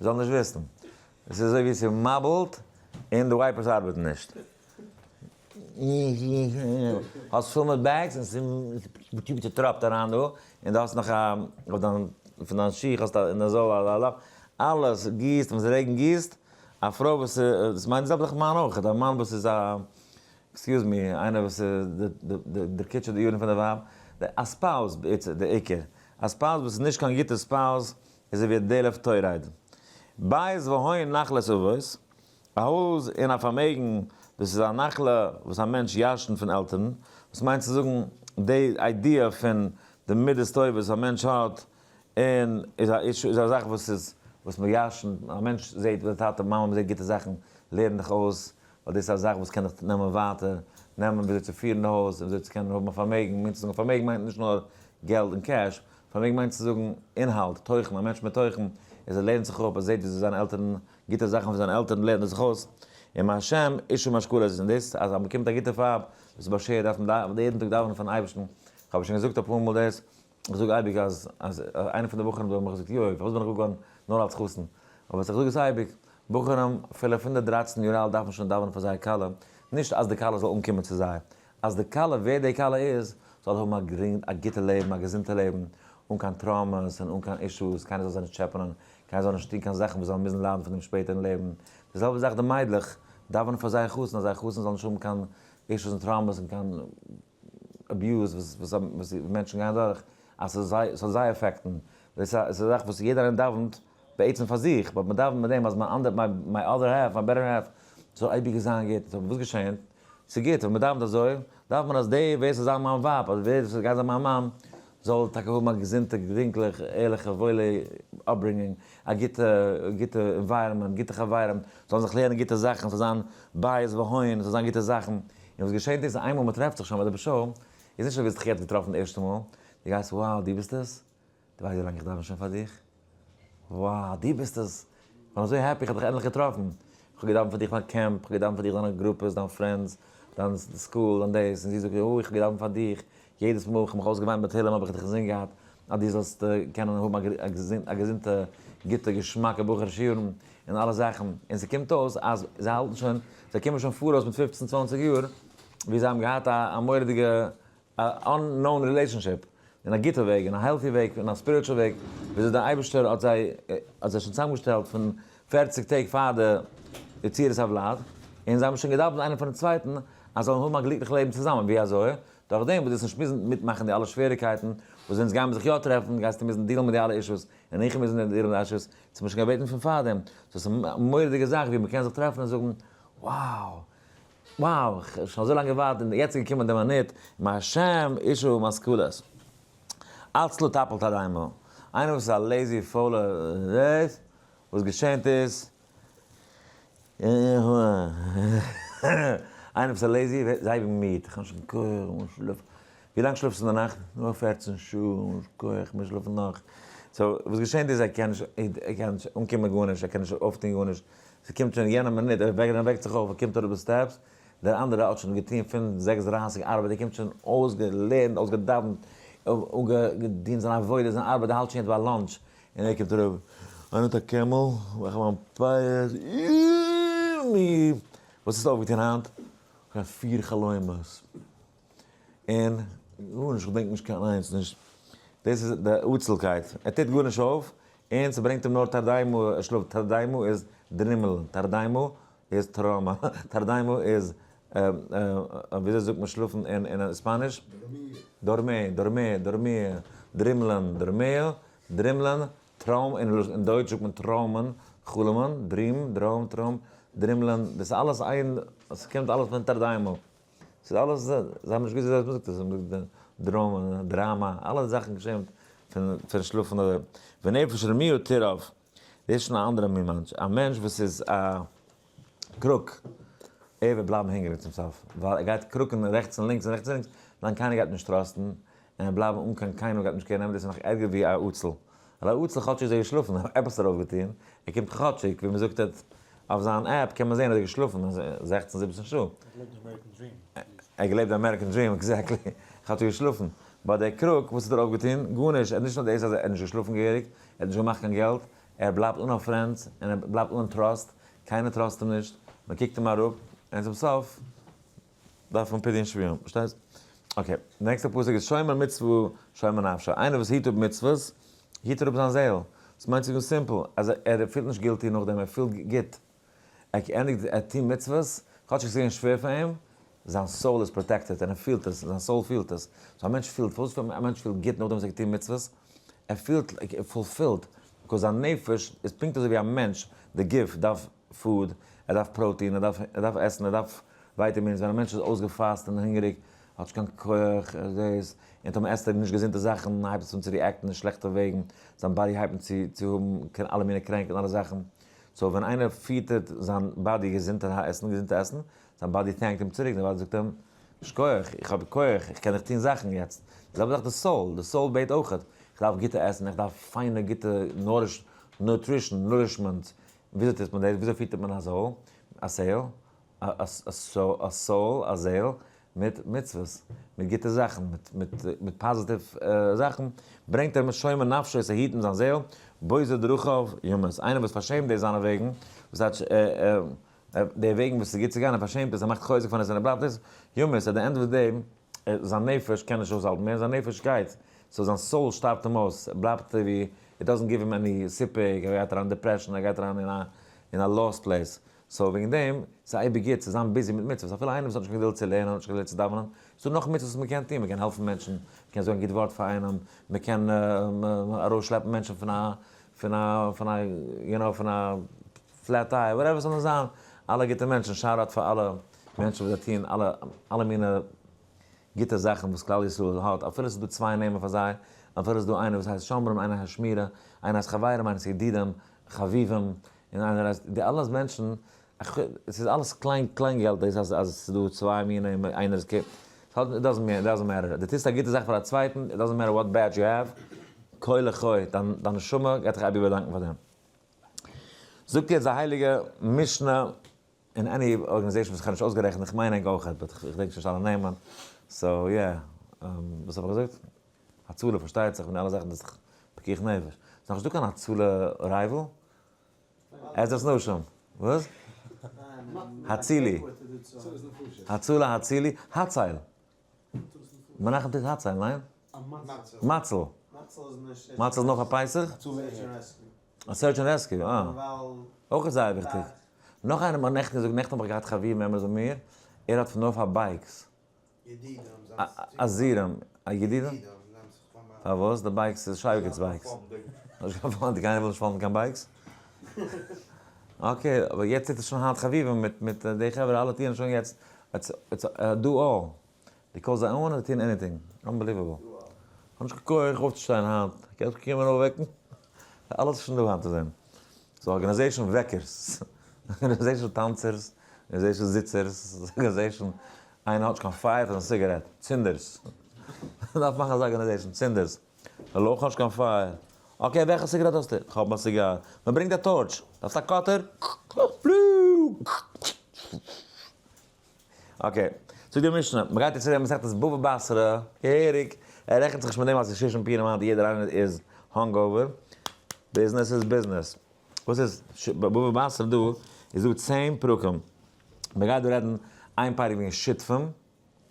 זאל נישט וויסן. עס איז אזוי ווי עס איז מבול'ט און די wipers ארבעטן נישט. האסט פול מיט bags און ס'טראפט אריין דא, און דו האסט נאך א, אויף דיין, פון דיין שיך האסטו אין די זאל א לאך, אלעס גיסט, ווען ס'רעגנט גיסט, א פרוי וואס איז, דאס מיינט די זעלבע זאך מאן אויך, א מאן וואס איז א, excuse me, איינער וואס איז דערקוטשעט די יארן פון די ווייב, א spouse בעצם די עיקר, א spouse וואס איז נישט קיין גוטע spouse איז אזוי ווי א דלף טורד. בית והון נחלת אבות, א הויז און א פארמעגן, דאס איז א נחלה וואס א מענטש ירש'נט פון עלטערן, וואס מיינט צו זאגן די idea פון די מידות טובות וואס א מענטש האט און איז א issue איז א זאך וואס איז וואס מען ירש'נט, א מענטש זעט ווי די טאטע מאמע מען זעט גוטע זאכן לערן דיך אויס, ווייל דאס איז א זאך וואס קען דיך נעמען ווייטער, נעמען וויאזוי צו פירן די הויז און וויאזוי צו קענען האבן א פארמעגן, מיינט צו זאגן פארמעגן מיינט נישט נאר געלט און cash, פארמעגן מיינט צו זאגן אינהאלט, תוכן, א מענטש מיט תוכן איז ער לערנט זיך אפ, ער זעט וויאזוי זיינע עלטערן גוטע זאכן פון זיינע עלטערן לערנט ער זיך אויס, עם השם אשה משכלת, און דאס אז מען באקומט א גוטע פארב, דאס איז באשערט, דארף מען יעדן טאג דאווענען פארן אייבערשטן, איך האב שוין געזאגט אפאר מאל דאס, איך זאג אייביג אז אז איינער פון די בחורים דא האט מיך געזאגט יואב פארוואס בין איך געווארן נאר אלס חתן, אבער איך זאג עס אייביג, בחורים אפילו פון די 13 יאר אלט דארפן שוין דאווענען פאר זייער כלה, נישט אז די כלה זאל אנקומען צו זיי, אז די כלה ווער די כלה איז, זאל האבן א גרינג א גוטע לעבן א געזונטע לעבן, אן קיין traumas און אן קיין issues, קיינער זאל זיי נישט טשעפענען, קיינער זאל נישט טון קיין זאכן וואס זאלן מוזן ליידן פון דעם שפעטער אין לעבן. די זעלבע זאך די מיידלעך, דאווענען פאר זייער חתן אז זייער חתן זאל נישט האבן קיין. issues און traumas און קיין abuse וואס וואס מענטשן גייען דורך, אז ס'זאל זיי affect ן. דאס איז א זאך וואס יעדער איינער דאווענט בעצם פאר זיך, but מ'דאווענט מיט דעם אז מיין אנדער, my other half, my better half, זאל אייביג זיין גוט. so וואס געשענט? ס'גוט, ווען מ'דאווענט אזוי, דארף מען אז די ווער ס'זאל זיין מיין ווייב, אדער ווער ס'גייט זיין מיין מאן, זאל טאקע האבן א געזונטע, גרינגליך, ערליכע, וואוילע upbringing, א גוטע, גוטע environment, גוטע חברים, זאלן זיך לערנען גוטע זאכן, ס'זאל זיין בית והוין, ס'זאל זיין גוטע זאכן. און וואס געשענט איז, איינמאל מ'טרעפט זיך שוין ביי די בשעה, איז נישט אזוי ווי האסט דיך יעצט געטראפן די ערשטע מאל, דו גייסט, wow, דו ביסט עס? דו ווייסט ווי לאנג איך דאווען שוין פאר דיך? wow, דו ביסט עס! כ'בין אזוי happy, כ'האב דיך ענדליך געטראפן! כ'האב געדאווענט פאר דיך ביים קעמפ, כ'האב געדאווענט פאר דיך דיינע גרופעס, דיין friends, דיין school, דיין דאס, און זי זאגט, אוי, איך האב געדאווענט פאר דיך, יעדעס מאל כ'האב מיך אויסגעוויינט מיט תהלים האב איך דיך אינזין געהאט, אז דו זאלסט קענען האבן א געזונטע, גוטע, געשמאקע בחור שיעורים, און אלע זאכן. און ס'קומט אויס אז זיי האלטן שוין, זיי קומען שוין פאראויס מיט פופצן צוואנציג יאר, ווי זיי האבן געהאט א מורא'דיגע unknown relationship, אין א גוטע וועג, אין א healthy וועג, אין א spiritual וועג, וויאזוי דער אייבערשטער האט זיי האט זיי שוין צוזאמגעשטעלט פון 40 טעג פאר די יצירת הוולד, און זיי האבן שוין געדאווענט איינער פארן צווייטן אז זיי זאלן האבן א גליקליך לעבן צוזאמען, ווי אזוי? דורך דעם וואס דו וועסט נישט מוזן מיטמאכן די אלע שוועריקייטן, וואס אונז גיימיר זיך יא טרעפן, גייסטו מוזן deal ן מיט די אלע issues, און איך מוז deal ן מיט די issues, צו מ'האט שוין געבעטן פון פארדעם, so ס'איז א מורא'דיגע זאך ווי מ'קען זיך טרעפן און זאגן, wow! wow! כ'האב שוין אזוי לאנג געווארט און יעצט איז געקומען די מינוט, מהשם אשה משכלת. עצלה תפיל תרדמה. איינער וואס איז א lazy פוילע דאס, וואס געשענט איז, איינער וואס איז lazy ווערט זייער מיד, איך האב נישט קיין כח, איך מוז שלאפן. ווי לאנג שלאפסטו אין די נאכט? נאר 14 שעה, נישט כח, מוז שלאפן נאך. so וואס געשענט איז ער קען נישט, ער קען נישט אנקומען גארנישט, ער קען נישט אויפטון גארנישט, ס'קומט שוין יענע מינוט, ער וועקט זיך אויף, ער קומט אראפ די steps, דער אנדערער האט שוין געטון פון 6:30 ארבעט, ער קומט שוין אויסגעלערנט, אויסגעדאווענט, אפגעטון זיין עבודה, זיין ארבעט, ער האלט שוין יעצט ביי lunch, און ער קומט אראפ, איינער האט א קעמל, מאך מיין פאות, וואס האסטו אויפגעטון היינט? כ'האב פיר חלומות, און גארנישט, כ'דענק נישט קיין איינס נישט. דאס איז די עצלקייט, ער טוט גארנישט אויף, און ס'ברענגט אים נאר תרדמה, ער שלאפט, תרדמה איז דרימלן, תרדמה איז trauma, תרדמה איז, וויאזוי זאגט מען שלאפן אין ספאניש? dormir, dormir, dormir, דרימלען, dormir, דרימלען, טרוים, אין דויטש זאגט מען träumen, חלומ'ן, dream, דרוים, טרוים, דרימלען, דאס איז אלעס איין, ס'קומט אלעס פון תרדמה. ס'איז אלעס, זיי האבן נישט געוואוסט וויאזוי מ'זאגט עס, זיי האבן געזאגט דראמא, דראמא, אלע זאכן געשען פון שלאפן אדער ונפש רמיה תרעב, דאס איז שוין א אנדערע מין מענטש, א מענטש וואס איז א crook, ער וועט בלייבן הונגעריג צום סוף, ווייל ער גייט crook ן רעכטס און לינקס און רעכטס און לינקס, דאן קיינער גייט נישט trust ן, און ער בלייבן אן קיין קיינער גייט נישט care נעמען, דאס איז נאך ערגער ווי א עצל, ווייל א עצל כאטשיג איז ער געשלאפן, ער האט עפעס ארויפגעטון, ער קומט כאטשיג, ווי מ'זאגט עט אויף זיין app קען מען זען אז ער איז געשלאפן 16 17 שעה. ער האט געלעבט די American dream. ער האט געלעבט די American dream, exactly. כאטשיג געשלאפן. but דער crook, וואס האט ער אויפגעטון? גארנישט. ער האט נישט נאר דאס אז ער האט נישט געשלאפן געהעריג, ער האט נישט געמאכט קיין געלט, ער בלייבט אן א friends, און ער בלייבט אן trust, קיינער trust אים נישט, מען קוקט אים אראפ, און צום סוף דארף מען פדיון שבויים. פארשטייסט? okay, די נעקסטע פסוק איז שומר מצוה שומר נפשו. איינער וואס היט אפ מצוות, היט ער אפ זיין זעהל. דאס מיינט צו זאגן simple, אז ער פילט נישט guilty נאכדעם, ער פילט גוט. ער ענדיגט, ער טוט מצוות, כאטש עס איז געווען שווער פאר אים, זיין soul איז protected און ער פילט עס, זיין soul פילט עס. so א מענטש פילט, פארוואס פילט א מענטש פילט גוט נאכדעם וואס ער האט געטון מצוות? ער פילט fulfilled, because זיין נפש איז פונקט אזוי ווי א מענטש, די גוף דארף food, ער דארף פראטין, ער דארף ער דארף עסן, ער דארף vitamins, ווען א מענטש איז אויסגעפאסט און הונגעריג, האט נישט קיין כח, ער דאס, און טאמער עסט ער נישט געזונטע זאכן, הייבט עס אן צו react ן אין שלעכטע וועגן, זיין body הייבט אן צו צו האבן אלע מיני קרענק און אלע זאכן, so ווען איינער פיטערט זיין body געזונטע עסן, געזונטע עסן, זיין body thank ט אים צוריק, זיין body זאגט אים, שכוח, איך האב כח, איך קען דיך טון זאכן יעצט. די זעלבע זאך די soul, די soul בעט אויכעט, איך דארף גוטע עסן, איך דארף פיינע גוטע nourish, nutrition, nourishment, וויאזוי טוט מען דאס? וויאזוי פיטערט מען א soul? א סעיל? א soul, א זעהל, מיט מצוות, מיט גוטע זאכן, מיט positive זאכן, ברענגט ער שומר נפשו, עס היט אים זיין זעהל, בוזה דרכיו ימות, איינער וואס פארשעמט די זיינע וועגן, וואס טייטש די וועגן וואס איז גוט צו גיין, ער פארשעמט עס, ער מאכט חוזק פון עס און ער בלייבט עס, ימות, at the end of the day, זיין נפש קען נישט אויסהאלטן מער, זיין נפש גייט, so זיין soul שטארבט אים אויס, ער בלייבט ווי, it doesn't give him any סיפוק, ער גייט אריין אין depression, ער גייט אריין אין א lost place. so וועגן דעם איז אייביג גוט צו זיין busy מיט מצוות, אפילו איינער וואס האט נישט קיין געדולד צו לערנען, האט נישט קיין געדולד צו דאווענען, איז דא נאך מצוות וואס מען קען טון, מען קען העלפן מענטשן, מען קען זאגן א גוט ווארט פאר איינעם, מען קען ארויסשלעפן מענטשן פון א פון א פון א יו נאו פון א flat tire, whatever ס'זאל נאר זיין, אלע גוטע מענטשן, shout out פאר אלע מענטשן וואס זיי טוען אלע אלע מיני גוטע זאכן וואס כלל ישראל האט, אפילו ס'איז דא צוויי נעמען פאר זיי, אפילו ס'איז דא איינער וואס הייסט שומרים, איינער הייסט שמירה, איינער הייסט חברים, איינער הייסט ידידים, חביבים, און איינער הייסט, די אלע מענטשן, ס'איז אלעס קליין קליין געלט דאס אז אז ס'איז דא צוויי מינים איינער איז ס'האט it doesn't matter, דו טוסט א גוטע זאך פאר א צווייטן, it doesn't matter what badge you have, כה לחי, דיין דיין נשמה גייט דיך אייביג באדאנקן פאר דעם. זאגט יעצט די הייליגע משנה אין any organization וואס איך האב נישט אויסגערעכנט, איך מיין ענק אויכעט but איך געדענק נישט אלע נעמען, so yeah, וואס האב איך געזאגט? הצלה פארשטייט זיך, פון די אלע זאכן דאס איז דאך פיקוח נפש. ס'איז נאכנישט דא קיין הצלה rival? עזרת נשים. וואס? הצילו. הצלה הצילי. הצל. מנחם טוט הצל, ניין? מציל. מציל איז נאר פאר פסח? א search and rescue, אה. אויך איז זייער וויכטיג. נאך איינער האט מיר נעכטן געזאגט, נעכטן האב איך געהאט חביבים members ביי מיר, ער האט נאר פאר bikes. עזירים, א ידידים? פארוואס? די bikes איז שייגעץ bikes. קיינער וויל נישט פארן קיין bikes. okay, אבער יעצט טוט עס שוין היינט חביבים מיט מיט די חברה אלע טוען שוין יעצט do all. די call זיי אן זיי טוען anything. Unbelievable. כ'האב נישט קיין כח אויפצושטיין היינט. קענסט מיך קומען אויפוועקן? אלעס איז שוין דא היינט צו זען. ס'איז organization וועקערס. Organization טאנצערס. Organization זיצערס. Organization איינער האט נישט קיין פייער פאר זיין סיגערעט. צינדערס. מ'דארף מאכן אזא organization. צינדערס. האלא כ'האב נישט קיין פייער. Okay וועלכע סיגערעט האסטו? כ'האב א סיגאר. מ'ברענגט א torch. דארפסט א cutter? Okay. זאגט די משנה, מ'גייט יעצט רעדן מסכת בבא בתרא, געהעריג, ער רעכנט זיך נישט מיט דעם אז ס'איז שושן פורים היינט יעדער איינער איז hungover, ביזנעס איז ביזנעס. וואס איז בבא בתרא דא איז דא 10 פרקים, מ'גייט דא רעדן איין פרק וועגן שותפים,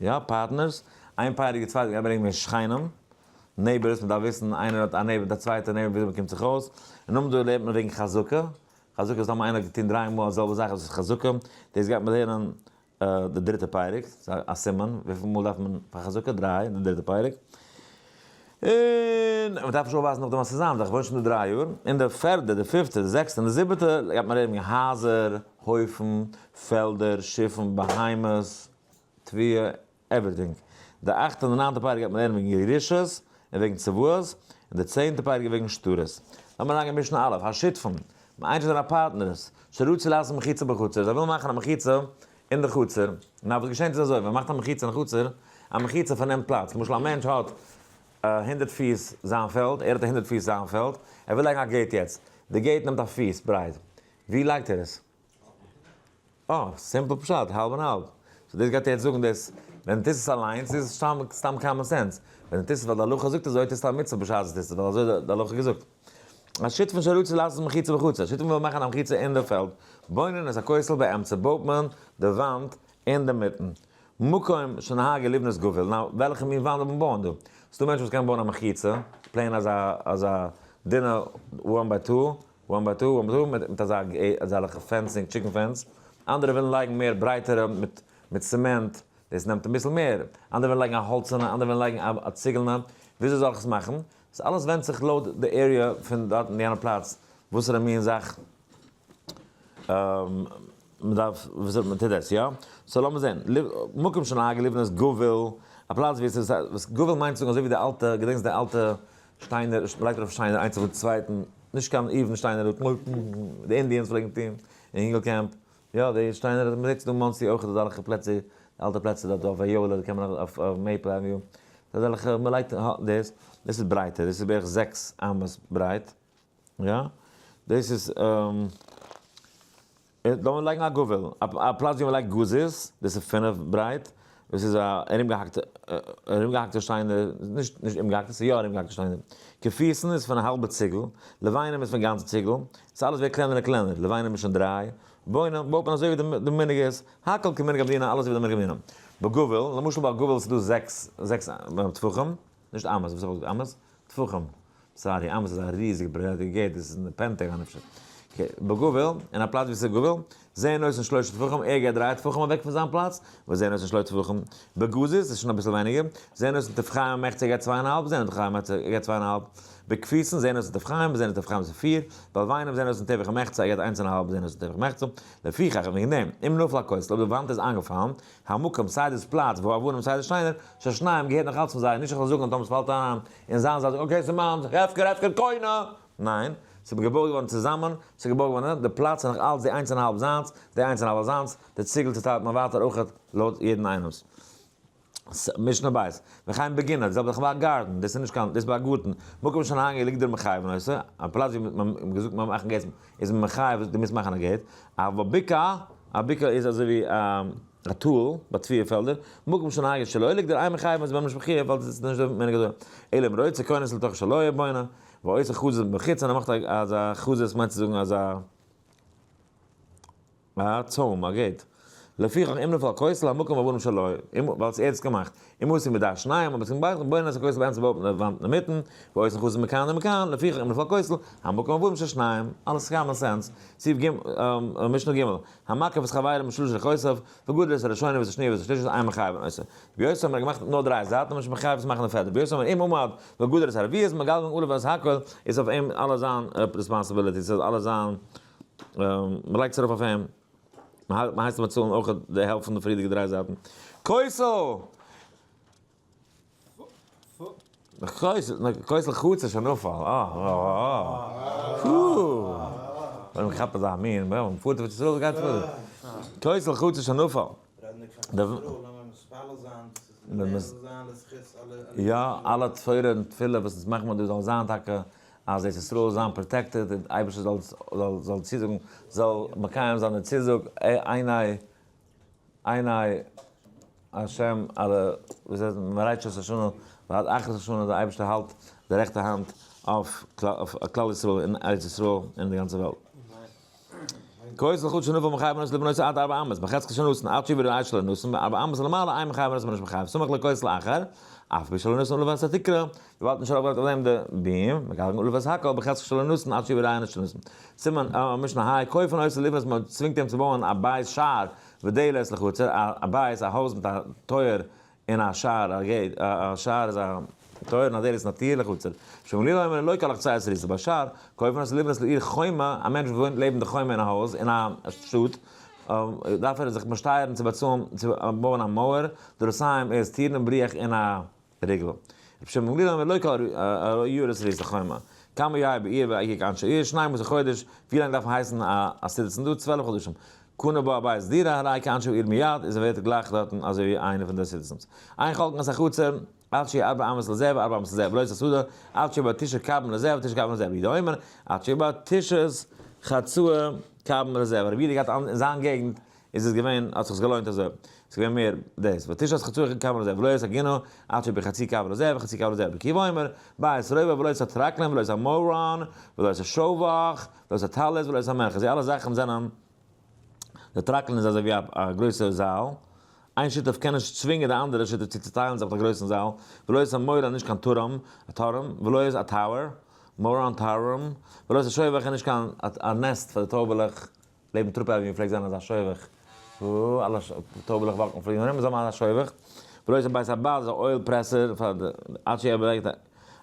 יא, partners, איין פרק די צווייטע גייט מען רעדן וועגן שכנים, neighbors, מ'דארף וויסן איינער האט א neighbor מיט א צווייטע neighbor וויאזוי מ'קומט זיך אויס, און נאכדעם דא לערנט מען וועגן חזקה, חזקה איז טאמער איינער האט געטון דריי מאל די זעלבע זאך איז עס חזקה, דאס גייט מען לערנען די דריטע פרק, ס'איז א סימן, וויפיל מאל דארף מען פאר חזקה? דריי, די דריטע פרק. און מען דארף נישט אויפווייזן נאכדעם אז ס'איז זיין זאך, וואוינט שוין דא 3 יאר. און די פערדע, די פיפטע, די זעקסטע און די זיבעטע גייט מען רעדן וועגן הייזער, הויפן, פעלדער, שיפן, בהמות, תבואה, everything. די אכטע און די ניינטע פרק גייט מען לערנען וועגן ירושות און וועגן צוואות, און די צענטע פרק וועגן שטרות. לאמיר אריינגיין משנה א', השותפים, מענטשן זענען partners, שרצו לעשות מחיצה בחצר, זיי ווילן מאכן א מחיצה אין די חצר. נאר וואס געשענט איז אזוי, ווען מ'מאכט א מחיצה אין חצר, א מחיצה פארנעמט פלאץ. למשל א מענטש האט 100 פיס זיין פעלד, ער האט 100 פיס זיין פעלד, ער וויל לייגן א gate יעצט, די gate נעמט א פיס ברייט, ווי לייגט ער עס? אה, simple פשט, האלב און האלב. So דאס גייט ער יעצט זאגן דאס, ווען דו טוסט עס אליינס איז עס סתם סתם common sense. ווען דו טוסט עס ווייל די הלכה זאגט אזוי, טוסטו א מצוה בשעת דו טוסט עס, ווייל אזוי האט די הלכה געזאגט. השותפין שרצו לעשות מחיצה בחצר, שותפים ווילן מאכן א מחיצה אין די פעלד, בונין את הכותל באמצע, בויט מען די וואנט אינדערמיטן. מקום שנהגו לבנות גבול, now וועלכע מין וואנט זאל מען בויען דא? ס'דא מענטשן וואס קענען בויען א מחיצה, plain אזא אזא דינע one by two, one by two, one by two, מיט אזא אזעלכע fencing, chicken fence, אנדערע ווילן לייגן מער ברייטערע מיט מיט צעמענט, דאס נעמט אביסל מער, אנדערע ווילן לייגן א האלצערנע, אנדערע ווילן לייגן א ציגלנע, וויאזוי זאל איך עס מאכן? דאס אלעס ווענדט זיך לויט די area פון דארט אין יענע פלאץ, וואסערע מין זאך מען דארף, וויאזוי מען טוט דאס, יא? So לאמיר זען, מקום שנהגו לבנות גבול, א פלאץ ווי עס איז, וואס גבול מיינט צו זאגן אזוי ווי די אלטע, געדענקסט די אלטע שטיינער, מען לייגט ארויף שטיינער איינס אויפן צווייטן, נישט קיין even שטיינער, די Indians פלעגן טון אין אינגל camp, יא די שטיינער, מען זעט עס דא אין מאנסי אויך אזעלכע פלעצער, די אלטע פלעצער דארט אויף Viola קען מען אויף Maple Avenue, אזעלכע מען לייגט דאס, דאס איז ברייטער, דאס איז בערך 6 אמות ברייט, יא, דאס איז. לאמיר לייגן א גבול, א פלאץ ווי מ'לייגט גזית, דאס איז 5 ברייט, דאס איז א ארומגעהאקטע, ארומגעהאקטע שטיינער, נישט נישט אומגעהאקטע, ס'איז יא ארומגעהאקטע שטיינער. כפיסן איז פון א האלבע ציגל, לבנים איז פון גאנצע ציגל, ס'איז אלעס ווערט קלענער און קלענער, לבנים איז שוין דריי, בונים בויט מען אזוי ווי די מנהג איז, הכל כמנהג המדינה, אלעס ווי די מנהג המדינה. בגבול, למשל ביי גבול איז דא זעקס, זעקס טפחים, נישט אמות, וואס האב איך געזאגט אמות? טפחים. Sorry, אמות איז א ריזיגע ברייטע gate, דאס איז אין די פענטעגאן אפשר. Okay, בגובל, אין א פלאץ ווי ס'איז גובל, זה נותן שלושה טפחים, ער געבט דריי טפחים אוועק פון זיין פלאץ, וזה נותן שלושה טפחים. בגזית, איז שוין אביסל ווייניגער, זה נותן טפחיים ומחצה, ער געבט צוויי און א האלב, זה נותן טפחיים ומחצה, ער געבט צוויי און א האלב. בקפיצין, זה נותן טפחיים, וזה נותן טפחיים איז פיר, בלבנים, זה נותן טפח ומחצה, ער געבט איינס און א האלב, וזה נותן טפח ומחצה. לפיכך, וועגן דעם, אם נפל הכותל, אויב די וואנט איז איינגעפאלן, המקום, סיי דאס פלאץ, והאבנים, סיי די שטיינער, של שניהם, געהערט נאך אלץ פון זיי, נישט איך זאל זאגן אז טאמער ס'פאלט אריין אין זיין זייט, okay, ס'איז מיינס, הפקר, הפקר, קונה! ניין, ס'איז געבויט געווארן צוזאמען, ס'איז געבויט געווארן, די פלאץ איז נאך אלץ די איינס און א האלב זיינס, די איינס און א האלב זיינס, די ציגל צוטיילט מען ווייטער אויכעט לויט יעדן איינעמס. משנה בית, וכן בגינה, די זעלבע זאך ביי א גארטן, דאס איז נישט קיין, דאס איז ביי א גארטן, מקום שנהגו לגדור מחייבין אותו, א פלאץ ווי מען האט געזאגט מען מאכן gates איז מען מחייב דו מוזט מאכן א gate, אבל בקעה, א בקעה איז אזוי ווי א טאל ביי תבואה פעלדער, מקום שנהגו שלא לגדור אין מחייבין איז מען נישט מחויב ווייל דאס איז נישט די מנהג אזוי, אלא אם רוצה כונס לתוך שלו ובונה, ועושה חזית מבחוץ און ער מאכט אזא חזית מיינט צו זאגן אזא א צוים א gate. לפיכך אם נפל הכותל המקום והאבנים שלו, ווייל ס'איז ער האט עס געמאכט, אם עשוי מדעת שניהם אבער צום ביישפיל בונה את הכותל באמצע בויט מען די וואנט אינמיטן, ועושה חזית מכאן ומכאן, לפיכך אם נפל הכותל המקום והאבנים של שניהם, אלעס common sense, סעיף ג, משנה ג, המקיף את חברו משלש רוחות, וגדר את הראשונה ואת השניה ואת השלישית אין מחייבין אותו. רבי יוסי אומר געמאכט נאר דריי זייטן איז מען נישט מחייב צו מאכן די פערטע. רבי יוסי אומר אם עמד וגדר את הרביעית מגלגלין עליו את הכל איז אויף אים אלע זיין responsibility ס'איז אלע זיין מ'לייגט עס ארויף אויף אים מ'הייסט אים באצאלן אויך די העלפט פון די פריערדיגע דריי זייטן. כותל! כותל חצר שנפל, אה אה פו! ווען מ'כאפט אזא מין, ווען מ'פארט אויף ארץ ישראל גייט פאר. כותל חצר שנפל. רעדנדיג פון ארץ ישראל, לאמיר מתפלל זיין, דאס איז זיין לזכות אלע. יא, אלע תורה און תפילה וואס אונז מאכן מיר דא זאל זיין טאקע אז ארץ ישראל זאל זיין protected און אייבערשטער זאל זאל צוזאגן זאל מקיים זיין די צוזאג עיני עיני השם אלע וואס איז מראשית השנה ועד אחרית השנה דער אייבערשטער האלט די רעכטע האנט אויף כלל ישראל און ארץ ישראל און די גאנצע וועלט. כותל חצר שנפל מחייבין אותו לבנותו עד ארבע אמות בחזקת שנתן עד שיבא ר' שלא נתן בארבע אמות ולמעלה אין מחייבין אותו נישט מחייב סמוך לכותל אחר אף על פי שלא נתן עליו את התקרה וויבאלד נישט ארויפגעלייגט אויף דעם די beam מגלגלין עליו את הכל בחזקת שלא נתן עד שיבא ר' שלא נתן סימן משנה ה' כופין אותו לבנות מען צווינגט אים צו בויען א בית שער ודלת לחצר, א בית, א הויז מיט א טויער און א שער, א gate, א שער איז א טויער און א דלת איז א טיר לחצר. ר' שמעון גמליאל אומר לא כל החצרות אסורות בשער, כופין אותו לבנות לעיר חומה, א מענטש וואס וואוינט לעבן די חומה אין א הויז, אין א שטאט, דארף ער זיך באשטייערן צו באצאלן צו בויען א מויער, דלתיים איז טירן און בריח און א ריגל. רבי שמעון בן גמליאל אומר לא כל העיירות אסורות לחומה. כמה יהא בעיר ויהי כאנשי עיר, שנים עשר חודש, ווי לאנג דארף מען הייסן א citizen דא? 12 חדשים. קנה בה בית דירה הרי כאנשי העיר מיד, איז ער ווערט גלייך דארטן אזוי ווי איינער פון די citizens. אין חולקין את החצר, עד שיהא ארבע אמות לזה וארבע אמות לזה, ולא את השדה, עד שיהא בה תשעה קבין לזה ותשעה קבין לזה, רבי יהודה אומר, עד שיהא בה תשעת חצאי קבין לזה, ווייל רבי יהודה געהאט אין זיין געגנט איז עס געווען, האט זיך עס געלוינט אזוי, עס איז געווען מער דאס, ותשעת חצאי קבין לזה, ולא את הגינה, עד שיהא בה חצי קב לזה וחצי קב לזה, רבי עקיבא אומר, בית רובע ולא את הטרקלין ולא את המורן, ולא את השובך, ולא את הטלית ולא את המרחץ, די אלע זאכן זענען, די טרקלין איז אזוי ווי א גרויסע זאל, איין שותף קען נישט צווינגען די אנדערע שותף צו צוטיילן זיך די גרויסן זאל, ולא את המורן נישט קיין טורעם, א טורעם, ולא את א tower, מורן טורעם, ולא את השובך איז נישט קיין א nest פאר די טויבעלעך, לעבן Throop Avenue פלעגט זיין אזא שובך, וואו אלע טויבעלעך walk ן פליען ארום, זאל מען אזא שובך, ולא את בית הבד אזא oil pressure פאר די עד שיברענגט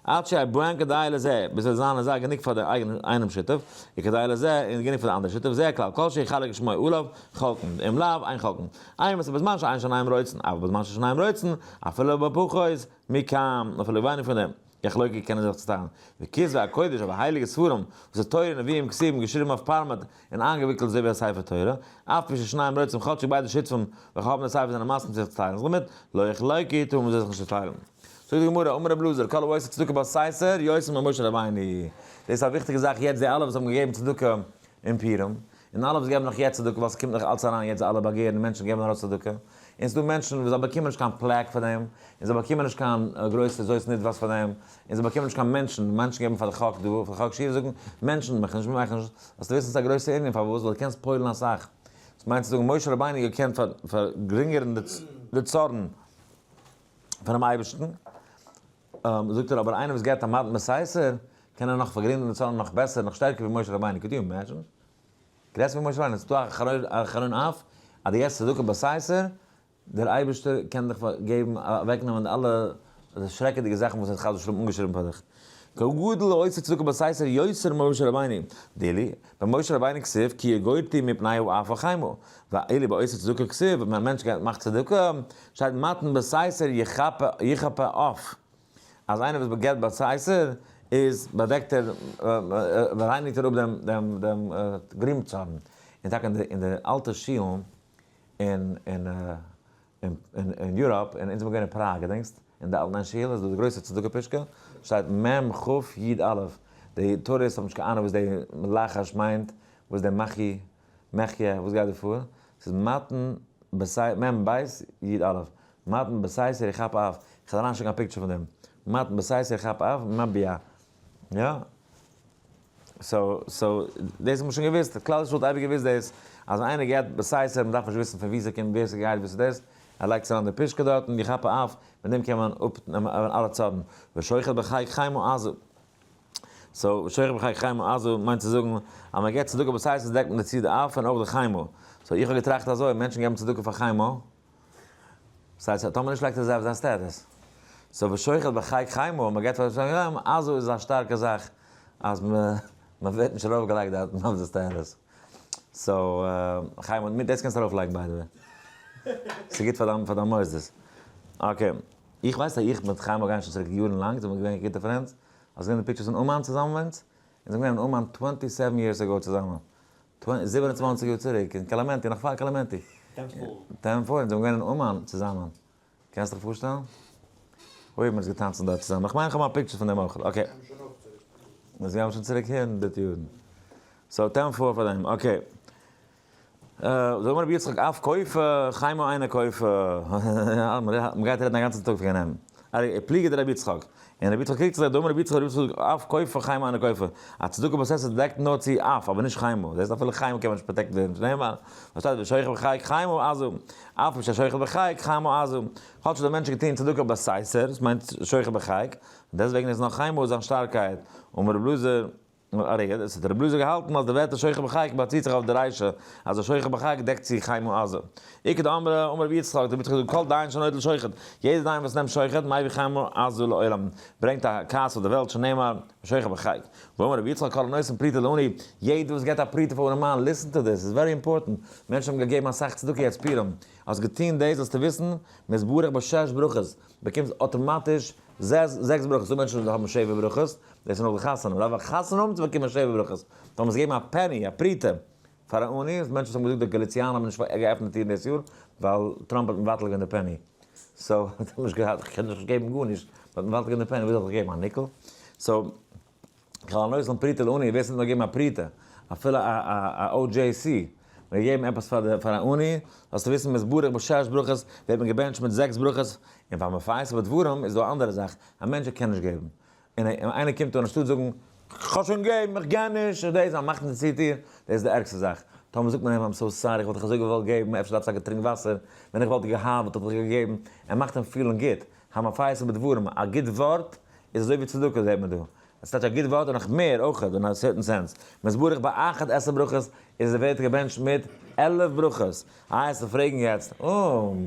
עד שיברענג כדאי לזה, ביז ס'וועט זיין אזא גענוג פאר די אייגענע איינעם שותף, וכדאי לזה און גענוג פאר די אנדערע שותף, זה הכלל, כל שיחלק שמו עליו, חולקין, ואם לאו, אין חולקין. אימת בזמן שאין שניהם רוצין, אבל בזמן ששניהם רוצין, אפילו בפחות מכאן, אפילו ווייניג פון דעם. יחלוקו קענען זיך צוטיילן. וכתבי הקודש אבער הייליגע ספרים וואס איז תורה נביאים כתובים געשריבן אויף פארמעט און איינגעוויקלט אזוי ווי א ספר תורה, אף פי ששניהם רוצים כאטשיג ביידע שותפים וועלכע האבן די ספר זענען מסכים זיך צו טיילן זיך דערמיט, לא יחלוקו טאר מען זיי זיך נישט צוטיילן. זאגט די גמרא, אמר רבי אלעזר, כל העושה צדקה בסתר, יותר ממשה רבינו. דאס איז א וויכטיגע זאך יעצט די אלע וואס האבן געגעבן צדקה אין פורים, און אלע וואס געבן נאך יעצט צדקה ווייל ס'קומט נאך אלץ אריין יעצט אלע באגערן מענטשן געבן ארויס צדקה, און ס'דא מענטשן וואס זיי באקומען נישט קיין plaque פאר דעם, און זיי באקומען נישט קיין גרויסע זאת נדבת פאר דעם, און זיי באקומען נישט קיין מענטשן, מענטשן געבן פאר די חק דא, פאר די חק שיעור זאגן מענטשן מיך נישט מיך נישט, זאלסטו וויסן ס'איז א גרויסע ענין פארוואס ווייל דו קענסט פועל'ן אסאך, דאס מיינט צו זאגן משה רבינו האט געקענט פארגרינגערן די צארן פונעם אייבערשטן, זאגט ער אבער איינער וואס געבט א מתן בסתר קען ער נאך פארגרינגערן די צארן נאך בעסער נאך שטערקער ווי משה רבינו, could you imagine? גרעסער פון משה רבינו, ס'איז דא א חרון אף אז דו געבסט צדקה בסתר, דער אייבערשטער קען דיך געבן אוועקנעמען אלע שרעקעדיגע זאכן וואס ער האט חס ושלום אנגעשריבן פאר דיך. כגדול העושה צדקה בסתר יותר ממשה רבינו, דאילו במשה רבינו כתיב כי יגורתי מפני האף החמה, ואילו בעושה צדקה כתיב ווען א מענטש גייט מאכט צדקה שטייט מתן בסתר יכפה אף, אז איינער וואס געבט בסתר איז באדעקט ער רייניגט ער אפ דעם דעם גרימצארן, און טאקע אין די אלטע שילן אין אין יוראפ, און אונז זעמיר געווען אין פראג, געדענקסט? אין די אלטן שול איז דא די גרויסע צדקה פושקע, שטייט מ ח י א, די tourists האבן נישט קיין אהנונג וואס די לחש מיינט, וואס די מחי, מחיה, וואס גייט דא פאר? ס'איז מתן בסי, מ בית י א, מתן בסתר איך כאפ אויף, איך וועל אריינשיקן א picture פון דעם, מתן בסתר איך כאפ אויף, מביע, יא? so, so, דאס האט מען שוין געוואוסט, כלל ישראל האט אייביג געוואוסט דאס, אז ווען איינער געבט בסתר, מען דארף נישט וויסן פון וואו ס'קומט, ווער ס'גייט, וואס איז דאס, ער לייגט עס אריין די פושקע דארט און יכפה אף, מיט דעם קען מען אפנעמען אלע צארן. ושוחט בחיק חמה עזה. so, ושוחט בחיק חמה עזה מיינט צו זאגן, אז מען געבט צדקה בסתר דעקט מען דערצו די אף און אויך די חמה. so, איך האב געטראכט אזוי, מענטשן געבן צדקה פאר חמה, ס'הייסט אז טאמער נישט לייגט ער זיי אויף זיין status. so ושוחט בחיק חמה, מ'געט פאר די עזה איז א שטארקע זאך אז מ'ווערט נישט ארויף געלייגט דארטן אויף די status. so חמה, מיט דאס קענסטו ארויף לייגן by the way. ס'גוט פאר דיין פאר דיין מוסדות. okay. איך ווייס אז איך מיט חיימא גייען שוין צוריק יארן לאנג, זעמיר געווען גוטע friends. האסט געזען די pictures פון אומאן צוזאמען מיט אונז? אונז זעמיר געווען אין אומאן 27 years ago צוזאמען. 27 יאר צוריק, אין קלעמענטי, נאך פאר קלעמענטי. ten four, אונז זענען געווען אין אומאן צוזאמען. קענסט דיך פארשטעלן? אוי, מ'האט געטאנצן דארט צוזאמען. איך מיין איך האב א picture פון דעם אויך. okay. מיר גייען שוין צוריק הונדערט יארן. so ten four פאר דעם. okay. זאג מיר רבי יצחק, אף כופה, חמה אינה כופה. מ'גייט רעדן א גאנצן טאג פון אים. פליגא דרבי יצחק. און רבי יצחק קריגט זיך, דאמר רבי יצחק, רבי יצחק זאגט, אף כופה חמה אינה כופה. א צדקה בסתר דעקט נאר צו אף, אבער נישט חמה. דאס אפילו חמה קען מען נישט protect ווערן, שנאמר, וואס שטייט ושוכב בחיק חמה עזה. אף ששוכב בחיק חמה עזה. כאטש דער מענטש האט געטון צדקה בסתר, דאס מיינט שוכב בחיק, דעסטוועגן איז נאך חמה זיין שטארקייט. אמר רבי אלעזר, א רגע, דאס האט רבי אלעזר געהאלטן אז די ווערטער שוכב בחיק באציט זיך אויף די רישא, אז א שוכב בחיק דעקט צו חמה עזה. איכא דאמרי, אמר רבי יצחק, רבי יצחק זאגט כל דיין שנוטל שוחד, יעדער דיין וואס נעמט שוחד, מביא חמה עזה לעולם, ברענגט א כעס אויף די וועלט, שנאמר, שוכב בחיק. ואמר רבי יצחק כל הנותן פרוטה לעני, יעדער וואס געבט א פרוטה פאר ארעמאן, listen to this, איז very important, מענטשן האבן געגעבן אסאך צדקה יעצט פורים, האסט געטון דאס זאלסטו וויסן, מתברך בשש ברכות, באקומסט אטאמאטיש זעקס ברכות, ס'דא מענטשן וואס האבן שבע ברכות, דאס איז נאך די חתונה, מ'דארף א חתונה האבן צו באקומען שבע ברכות, טאמער האסט געגעבן א penny, א פרוטה, פאר א עני, מענטשן וואס האבן געזאגט די גאליציאנער האבן נישט געעפנט די טירן דאס יאר, ווייל טראמפ האט מבטל געווען די penny, so האט ער נישט געהאט, איך קען נישט געבן גארנישט, מ'האט מבטל געווען די penny, וואס זאל איך געבן א nickel? so, כל הנותן פרוטה לעני, ווער ס'נעמט נאר געבן א פרוטה, אפילו א OJC, מען געגעבן עפעס פאר די פאר א עני, זאלסטו וויסן מתברך בשש ברכות, ווערט מען געבענטשט מיט זעקס ברכות, און פאר מפייס בדברים איז דא א אנדערע זאך, א מענטש ער קען נישט געבן, און איינער קומט אן אנשטאט זאגן, כ'האב שוין געגעבן, איך גיי נישט, איך דאס, מאכט נישט צו טיר, דאס איז די ערגסטע זאך. טאמער זאגט מען אים, I'm so sorry, איך וואלט דיך אזוי געוואלט געבן, אפשר דארפסטו טאקע טרינק וואסער, ווען איך וואלט דיר געהאט וואלט איך דיך געגעבן, ער מאכט אים פילן גוט, המפייס בדברים, א גוט ווארט איז אזוי ווי צדקה זעט מען דא. עס טייטש א גוט ווארט און נאך מער אויך, אין א certain sense. מתברך באחד עשר ברכות איז ער ווערט געבענטשט מיט 11 ברכות. איי וועסטו פרעגן יעצט, אום.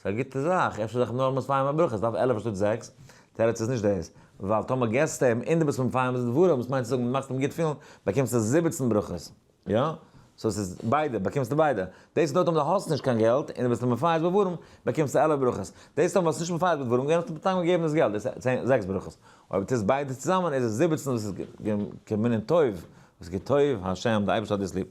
ס'איז א גוטע זאך, אפשר זאל איך נאר מסיים א ברכה, ס'דארף 11 אנשטאט זעקס, תירוץ איז נישט דאס, ווייל טאמער געסטו אים און דו ביסט מפיים את דבריו, וואס מיינט צו זאגן מאכסט אים גוט פילן, באקומסטו 17 ברכות, יא? so ס'איז ביידע, באקומסטו ביידע. דאס איז נאר טאמער דו האסט נישט קיין געלט און דו ביסט אים מפייס בדברים, באקומסטו 11 ברכות. דאס טאמער האסט נישט מפייס בדברים געווען האסטו סתם געגעבן דאס געלט, דאס איז זעקס ברכות. אויב טוסט ביידע צוזאמען איז עס 17 וואס איז כמנין טוב, וואס איז כטוב השם, די אייבערשטער האט דאס ליב.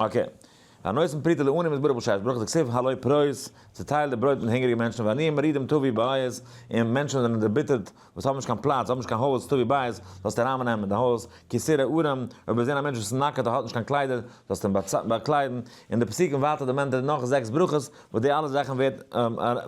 okay. הנותן פרוטה לעני מתברך בשש ברכות דכתיב הלא פרוס, צעטייל די ברויט מיט הונגעריגע מענטשן ועניים מרודים תביא בית, און מענטשן וואס זענען דערביטערט, וואס האבן נישט קיין פלאץ, האבן נישט קיין הויז, תביא בית, זאלסטו ארייננעמען אין די הויז, כי תראה ערום, אויב וועסט זען א מענטש וואס איז נאקעט און האט נישט קיין קליידער, זאלסטו אים באקליידן, און די פסוקים ווייטער דערמאנט ער נאך זעקס ברכות, וואס די אלע זאכן ווערט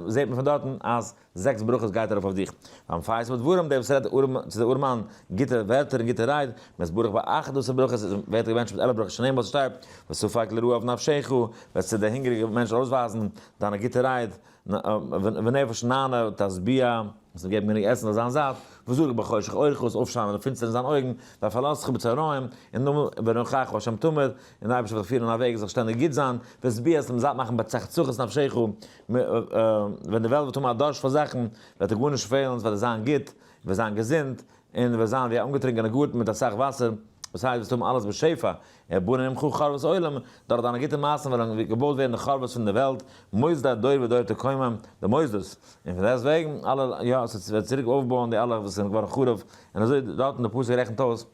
זעט מען פון דארטן אז זעקס ברכות גייט ארויף אויף דיך. והמפייס בדברים, דער וואס רעדט צו די ארעמאן גוטע ווערטער און גוטע רייד, מתברך באחד עשר ברכות, ווערט ער געבענטשט מיט 11 ברכות שנאמר וואס שטייט, וספק לרעב נפשך, וועסט צו די הונגעריגע מענטש ארויסווייזן דיינע גוטע רייד. ונפש נענה תשביע, זאלסט אים געבן גענוג עסן זאל זיין זאט, וזרח בחושך אורך, זאלסט אויפשיינען אין די פינסטער אין זיין אויגן, והפעלתך בצהריים, און נאכדעם ונוכח ה' תמיד, און דער אייבערשטער וועט דיך פירן אין א וועג, זאל שטענדיג גוט זיין, והשביע זאלסט אים זאט מאכן בצחצחות נפשך, ווען די וועלט וועט האבן א דורשט פאר זאכן, וועט דיר גארנישט פעלן, עס וועט דיר זיין גוט, וועסט זיין געזונט, און וועסט זיין ווי א אנגעטרונקענע גארטן מיט אסאך וואסער, דאס הייסט וועסט האבן אלעס בשפע, ובנה עמך חורבות עולם, דורך דיינע גוטע מעשים וועלן געבויט ווערן די חורבות פון די וועלט, מוסדי דור ודור תקומם, די מוסדות, און פון דעסט וועגן, אלע, יא, עס וועט צוריק אויפבויען די אלע וואס זענען געווארן חרוב, און אזוי דארטן די פסוק רעכנט אויס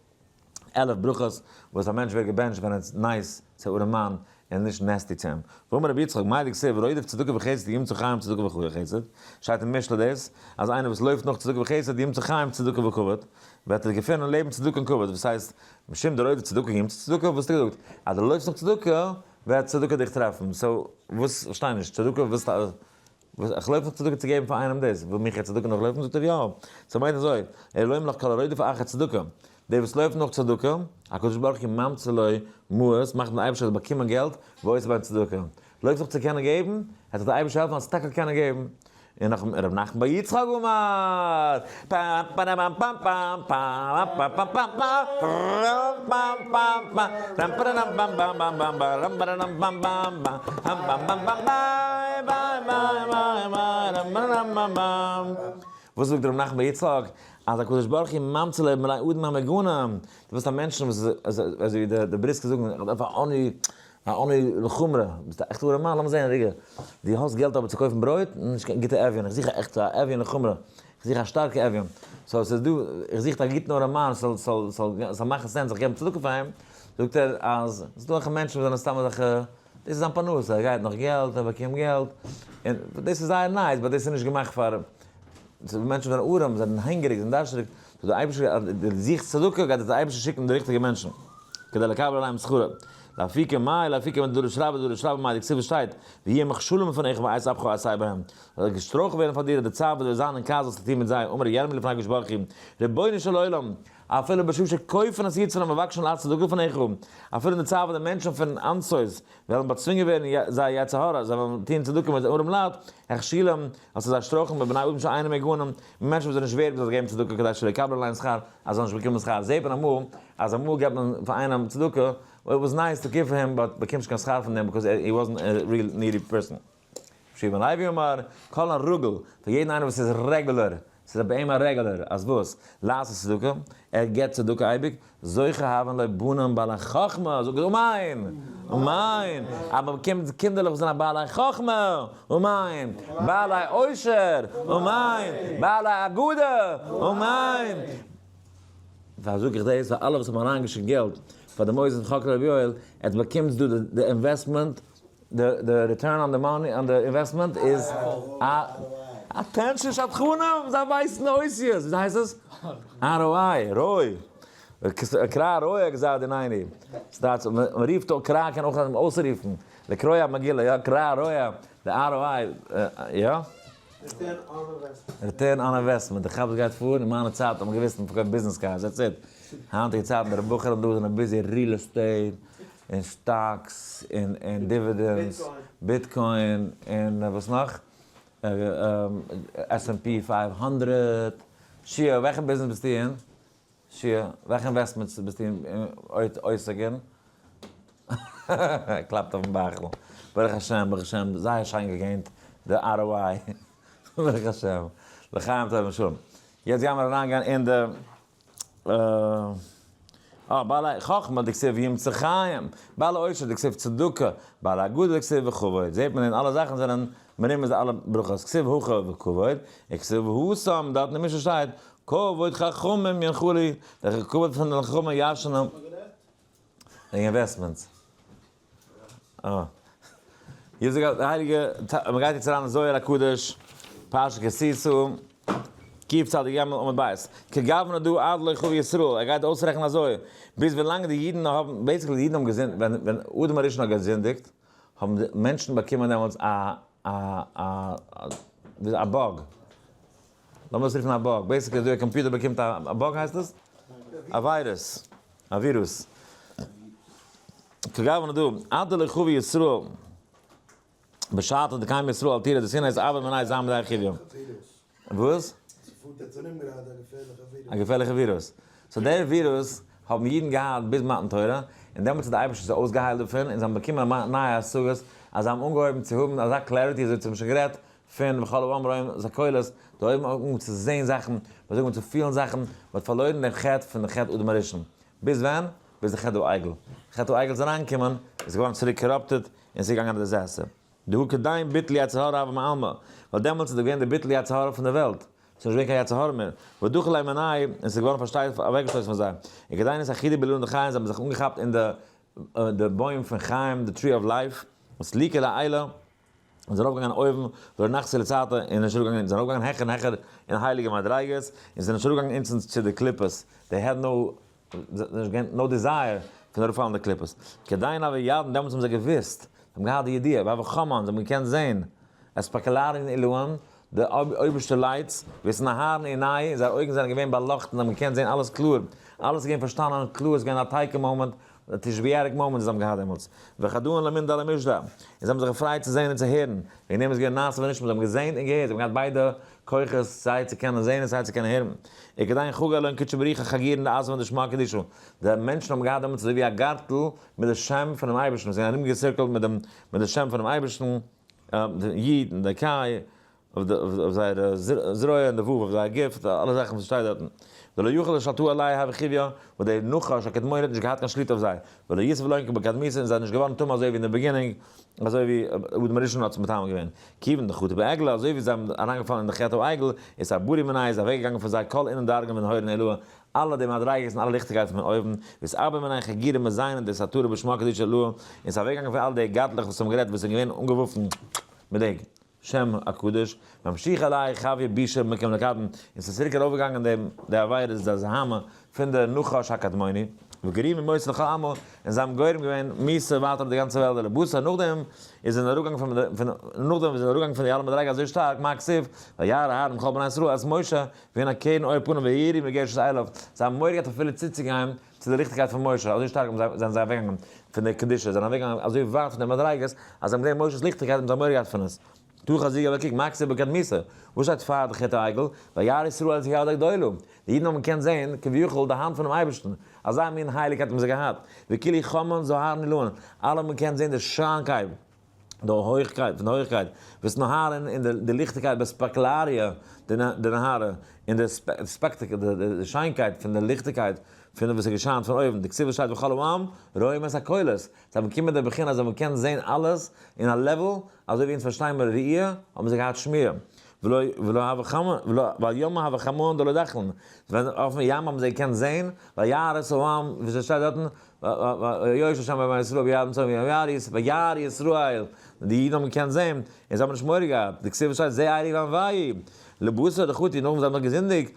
11 ברכות וואס א מענטש ווערט געבענטשט ווען ער איז nice צו ארעמאן און נישט nasty צו אים. ואמר רבי יצחק, מאי דכתיב רודף צדקה וחסד ימצא חיים צדקה וחסד, שטייט אין משלי דאס, אז איינער וואס לויפט נאך צדקה וחסד ימצא חיים צדקה וכבוד, וועט ער געפינען לעבן צדקה און כבוד, וואס הייסט, משום דרודף צדקה ימצא צדקה, וואס האסטו געזאגט? אז דו לויפסט נאך צדקה, וועט צדקה דיך טרעפן, so וואס, כ'פארשטיי נישט, צדקה וואס, וואס, איך לויף נאך צדקה צו געבן פאר איינעם דאס, וויל מיך יעצט צדקה נאכלויפן? זאגט ער יא, so מיינט אזוי, אלוהים לך כל הרודף אחר צדקה, דער וואס לויפט נאך צדקה, הקדוש ברוך הוא ממציא לו מעות, מאכט דער אייבערשטער זאל באקומען געלט, ועושה בהן צדקה. לויפט זיך צו קענען געבן, וועט זיך דער אייבערשטער העלפן אז טאקע קענען געבן. און נאך ר' נחמן בר יצחק אמר, פאם פאראפאם פאם פאם פאם פאם פאם פאם פאם פאם פאם פאם פאראפאם פאם פאם פאם פאם פאם פאראפאם פאם פאם פאם פאם פאם פאם ביי ביי ביי ביי ביי רם רם רם רם. וואס זאגט ר' נחמן בר יצחק? אז הקדוש ברוך הוא ממציא לו מלא אדם המגונם, דו ווילסט א מענטשן וואס איז אזוי ווי די בריסקער זאגן, איך דארף א עני, א עני לחומרא, ביסט א עכטע ארעמאן, לאמיר זען א רגע, דו האסט געלט אבער צו קויפן ברויט, נישט קיין גוטע אביון, איך זוך א עכטע א אביון לחומרא, איך זוך א שטארקע אביון, so עס איז דא, איך זוך א גוטן ארעמאן ס'זאל ס'זאל ס'זאל ס'זאל מאכן sense זיך געבן צדקה פאר אים, זאגט ער אז ס'איז דא אזעלכע מענטשן וואס זענען סתם אזעלכע, דאס איז זיין פרנסה, ער גייט נאך געלט, ער באקומט געלט, און דאס איז זייער nice, but דאס איז נישט געמאכט פאר. מענטשן זענען ארעם, זענען הונגעריג, זענען דארשטיג, so דער אייבערשטער אז דו זוכסט צדקה גייט דיר דער אייבערשטער שיקן די ריכטיגע מענטשן, כדי לקבל עליהם שכרו. לאפוקי מאי לאפוקי מדדורש רבה דדורש רבה מאי דכתיב וואס שטייט, ויהיו מכשולים לפניך בעת אפך עשה בהם, זאל געשטרויכלט ווערן פאר דיר אין די צייט וואס דו וועסט זיין אין כעס זאלסטו טון מיט זיי, אמר ירמי' לפני הקדוש ברוך הוא, רבונו של עולם, אפילו בשעה שכופין את יצרם ומבקשין לעשות צדקה לפניך, אפילו אין די צייט וואס די מענטשן פון אנצויז וועלן באצווינגען ווערן זייער יצר הרע, זיי וועלן טון צדקה מיט ארעם לייט, הכשילם, אז ס'איז א שטרויכלונג מיט בני אדם שאינם הגונים, מיט מענטשן וואס זענען נישט ווערד מ'זאל זיי געבן צדקה כדי שלא יקבלו עליהם שכר, אז זיי זאלן נישט באקומען שכר, זעט מען אמאל אז אמאל געבט מען פאר איינעם צדקה, it was nice to give him, but באקומט נישט קיין שכר פון דעם because he wasn't a real needy person. רבי יהושע בן לוי אמר, כל הרגיל, פאר יעדן איינער וואס איז רעגולער, ס'איז ביי אים א רעגולער, אז וואס? לעשות צדקה, ער געבט צדקה אייביג, זוכה הויין לו בנים בעלי חכמה, זאג אמן! אמן! אז מען באקומט קינדערלעך וואס זענען בעלי חכמה, אמן! בעלי עושר, אמן! בעלי אגדה, אמן! פאר זאג איך דאס? פאר אלע וואס האבן אריינגעשיקט געלט פאר די מוסד פון חק רבי יואל, עטס באקומטס דא די investment, די return on the money on the investment איז א attention שדכנים, זיי ווייסן די אותיות, וויאזוי הייסט עס? ROI, רוי, קרא רואה גזר דין עיני, ס'טייטש מען רופט אויך קרא קען אויך זיין אויסרופן, לקרוא המגילה, יא קרא רואה, די ROI, יא? return on investment, די כאפ וואס גייט פאר, אין מיינע צייטן האט מען געוואוסט מען פארקויפט business cards, that's it, היינטיגע צייטן די בחורים דא זענען busy real estate, און stocks, און dividends, bitcoin, און וואס נאך? S&P 500, שיע, וועלכע ביזנעס ביסטו אין? שיע, וועלכע investments ביסטו עוסק אין? ער קלאפט אויפן בייכל, ברוך השם, ברוך השם, זייער שיין געגעינט די ROI, ברוך השם, לחיים טובים שלום. יעצט גיימער אריינגיין אין די. אה, בעלי חכמה דכתיב ימצא חיים, בעלי עושר דכתיב צדקה, בעלי אגדה דכתיב וכבוד, זעט מען אין אלע זאכן זענען מרומז די אלע ברכות, כתיב הכא וכבוד, וכתיב התם, דארט אין די משנה שטייט, כבוד חכמים ינחלו, דער כבוד פון די חכמים ירש'נען די investments. אה. יעצט זאגט די הייליגע, מען גייט יעצט אריין אין זוהר הקדוש, פרשת כי תשא, קוף צדיק ג' עמוד ב', כגוונא דא עד לא חבי ישראל, ער גייט אויסרעכענען אזוי, ביז ווילאנג די אידן האבן, basically די אידן האבן געזינדיגט, ווען ווען אדם הראשון האט געזינדיגט, האבן די מענטשן באקומען דעמאלטס א א א א bug, לאמיר עס רופן א bug, basically אזוי א קאמפיוטער באקומט א bug הייסט עס? א וויירוס, א ווירוס. כגוונא דא, עד דלא חבי ישראל. בשעתא דקיים ישראל על טירא דסיני איז אבער מנין זיין מדי חיביום. וואס? ס'פארט יעצט ארום גראדע א געפערליכע ווירוס. א געפערליכע ווירוס. so דער ווירוס האבן אידן געהאט ביז מתן תורה, און דעמאלטס האט דער אייבערשטער זיי אויסגעהיילט דערפון, און זיי האבן באקומען נייע השגות, אז זיי האבן אנגעהויבן צו האבן אזא clarity, אזוי האט מען שוין גערעדט פון וכל העם רואים את הקולות, די אויבן האבן אנגעהויבן צו זען זאכן, מען האט אנגעהויבן צו פילן זאכן, מען האט פארלוירן דעם חטא פון די חטא אדם הראשון. ביז ווען? ביז די חטא העגל. חטא העגל איז אריינגעקומען, איז געווארן צוריק corrupted, און ס'איז געגאנגען א disaster. דהא כדין ביטול יצר הרע הוה מעלמא, ווייל דעמאלטס איז דאך געווען די ביטול יצר הרע פון די וועלט, ס'איז נישט געווען קיין יצר הרע מער, ודחי ליה מינייהו, און ס'איז געווארן פארשטייפט אוועקגעשטויסן פון זיי, און כדין אתאחידו באילנא דחיי, זיי האבן זיך אנגעכאפט אין די די בוים פון חיים, די tree of life, וסליקו לעילא, און זענען ארויפגעגאנגען אויבן, ולא נחתו לתתא, און נישט אראפגעגאנגען, זענען ארויפגעגאנגען העכער און העכער אין הייליגע מדריגות, און זענען נישט אראפגעגאנגען אונטן צו די קליפות, they had no נישט געווען no desire פון אראפפאלן די קליפות. כדין הוו ידעין, דעמאלטס האבן זיי געוואוסט, זיי האבן געהאט די ידיעה, והוו חמן, זיי האבן געקענט זען, אספקלרין עילאין, די אויבערשטע lights, ואתנהרן עינייהו, זייער אויגן זענען געווען באלאכטן, זיי האבן געקענט זען אלעס קלאר, אלעס איז געווען פארשטאנען קלאר, עס איז געווען א תיקו מאמענט, א תשבי'עריג מאמענט וואס זיי האבן געהאט דעמאלטס. וחדאן למימדא למשדע, און זיי האבן זיך געפרייט צו זען און צו הערן, וועגן דעם איז געווען נעשה ונשמע, זיי האבן געזען און געהערט, זיי האבן געהאט ביידע כוחות סיי צו קענען זען און סיי צו קענען הערן. וכדין חגר לון קודשא בריך הוא חגירין דעזבן דשמא קדישא, די מענטשן האבן געהאט דעמאלטס אזוי ווי א גארטל מיט די שם פונעם אייבערשטן, זיי זענען ארומגעצירקלט מיט דעם מיט די שם פונעם אייבערשטן, די י' און די ק' אויף זייערע זרוע און די ו' אויף זייער גוף, אלע זאכן וואס שטייט דארטן. ולא יוכל לשלטאה עלייהו הוה חיויא, וואס דער נחש הקדמוני האט נישט געהאט קיין שליטה אויף זיי, ולא יתיב לון כבקדמיתא און זיי זענען נישט געווארן טמא אזוי ווי אין די beginning, אזוי ווי אדם הראשון האט זיך מטמא געווען. כיוון דחטו בעגלא, אזוי ווי זיי האבן אריינגעפאלן אין די חטא העגל, אתעברו מינייהו איז אוועקגעגאנגען פון זיי כל אינון דרגין ונהורין עילאה, אלע די מדריגות און אלע ליכטיגקייטן פון אויבן, ואתעבר מינייהו חגירין מזיינין דאתעטרו בשמא קדישא עילאה, און ס'איז אוועקגעגאנגען פון אלע די גארטלעך וואס האבן גערעדט וואס זענען געווען אנגעוואפנט מיט די שם הקדוש, ממשיך עלי חביה בישא מקום לקדמון, און ס'איז צוריק ארויפגעגאנגען דעם די עבירות די זוהמא פון די נחש הקדמוני, וגרימו מותא לכל עלמא, און זיי האבן גורם געווען מיתה ווייטער אויף די גאנצע וועלט, ולבסוף נאכדעם איז זענען אראפגעגאנגען פון נאכדעם וואס זענען אראפגעגאנגען פון די אלע מדריגה אזוי שטארק, מה כתיב, וירא אהרן וכל בני ישראל את משה, והנה קרן עור פניו ויראו מגשת אליו, זיי האבן מורא געהאט אפילו צוצוגיין צו די ליכטיגקייט פון משה, אזוי שטארק זענען זיי אוועקגעגאנגען פון די קדושה, זענען אוועקגעגאנגען אזוי ווייט פון די מדריגות, אז זיי האבן געזען משה'ס ליכטיגקייט האבן זיי מורא געהאט פון עס. תא חזי געב א קוק, מה כתיב בקדמיתא, וואס שטייט פאר די חטא העגל, וירא ישראל את היד הגדולה, די אידן האבן געקענט זען, כביכול, די האנט פונעם אייבערשטן, אזא מין הייליגקייט האבן זיי געהאט, וכולהו חמן זוהרין עילאין, אלע האבן געקענט זען די שיינקייט, די הויכקייט פון די הויכקייט, ואתנהרין און די ליכטיגקייט באספקלריא דנהרא, און די ספעקטעקל, די שיינקייט פון די ליכטיגקייט פון וואס איז געשיינט פון אויבן, דכתיב וואס שטייט וכל העם רואים את הקולות, זיי האבן באקומען די בחינה אז זיי האבן געקענט זען אלעס אין א level אזוי ווי אונז פארשטייען מיר ראי', האבן זיי געהאט שמיעה. ולא ולא הוה חמ ולא ולים הוה חמאן דלא דחלן, ווען אויפן ים האבן זיי געקענט זען, וירא את העם, ווי ס'שטייט דארטן, ויושע שם בני ישראל ביד מצרים וירא ישראל, די אידן האבן געקענט זען, און זיי האבן נישט מורא געהאט, דכתיב שטייט זה ארי ואנוהו, לבתר דחטו, נאכדעם זיי האבן נאך געזינדיגט,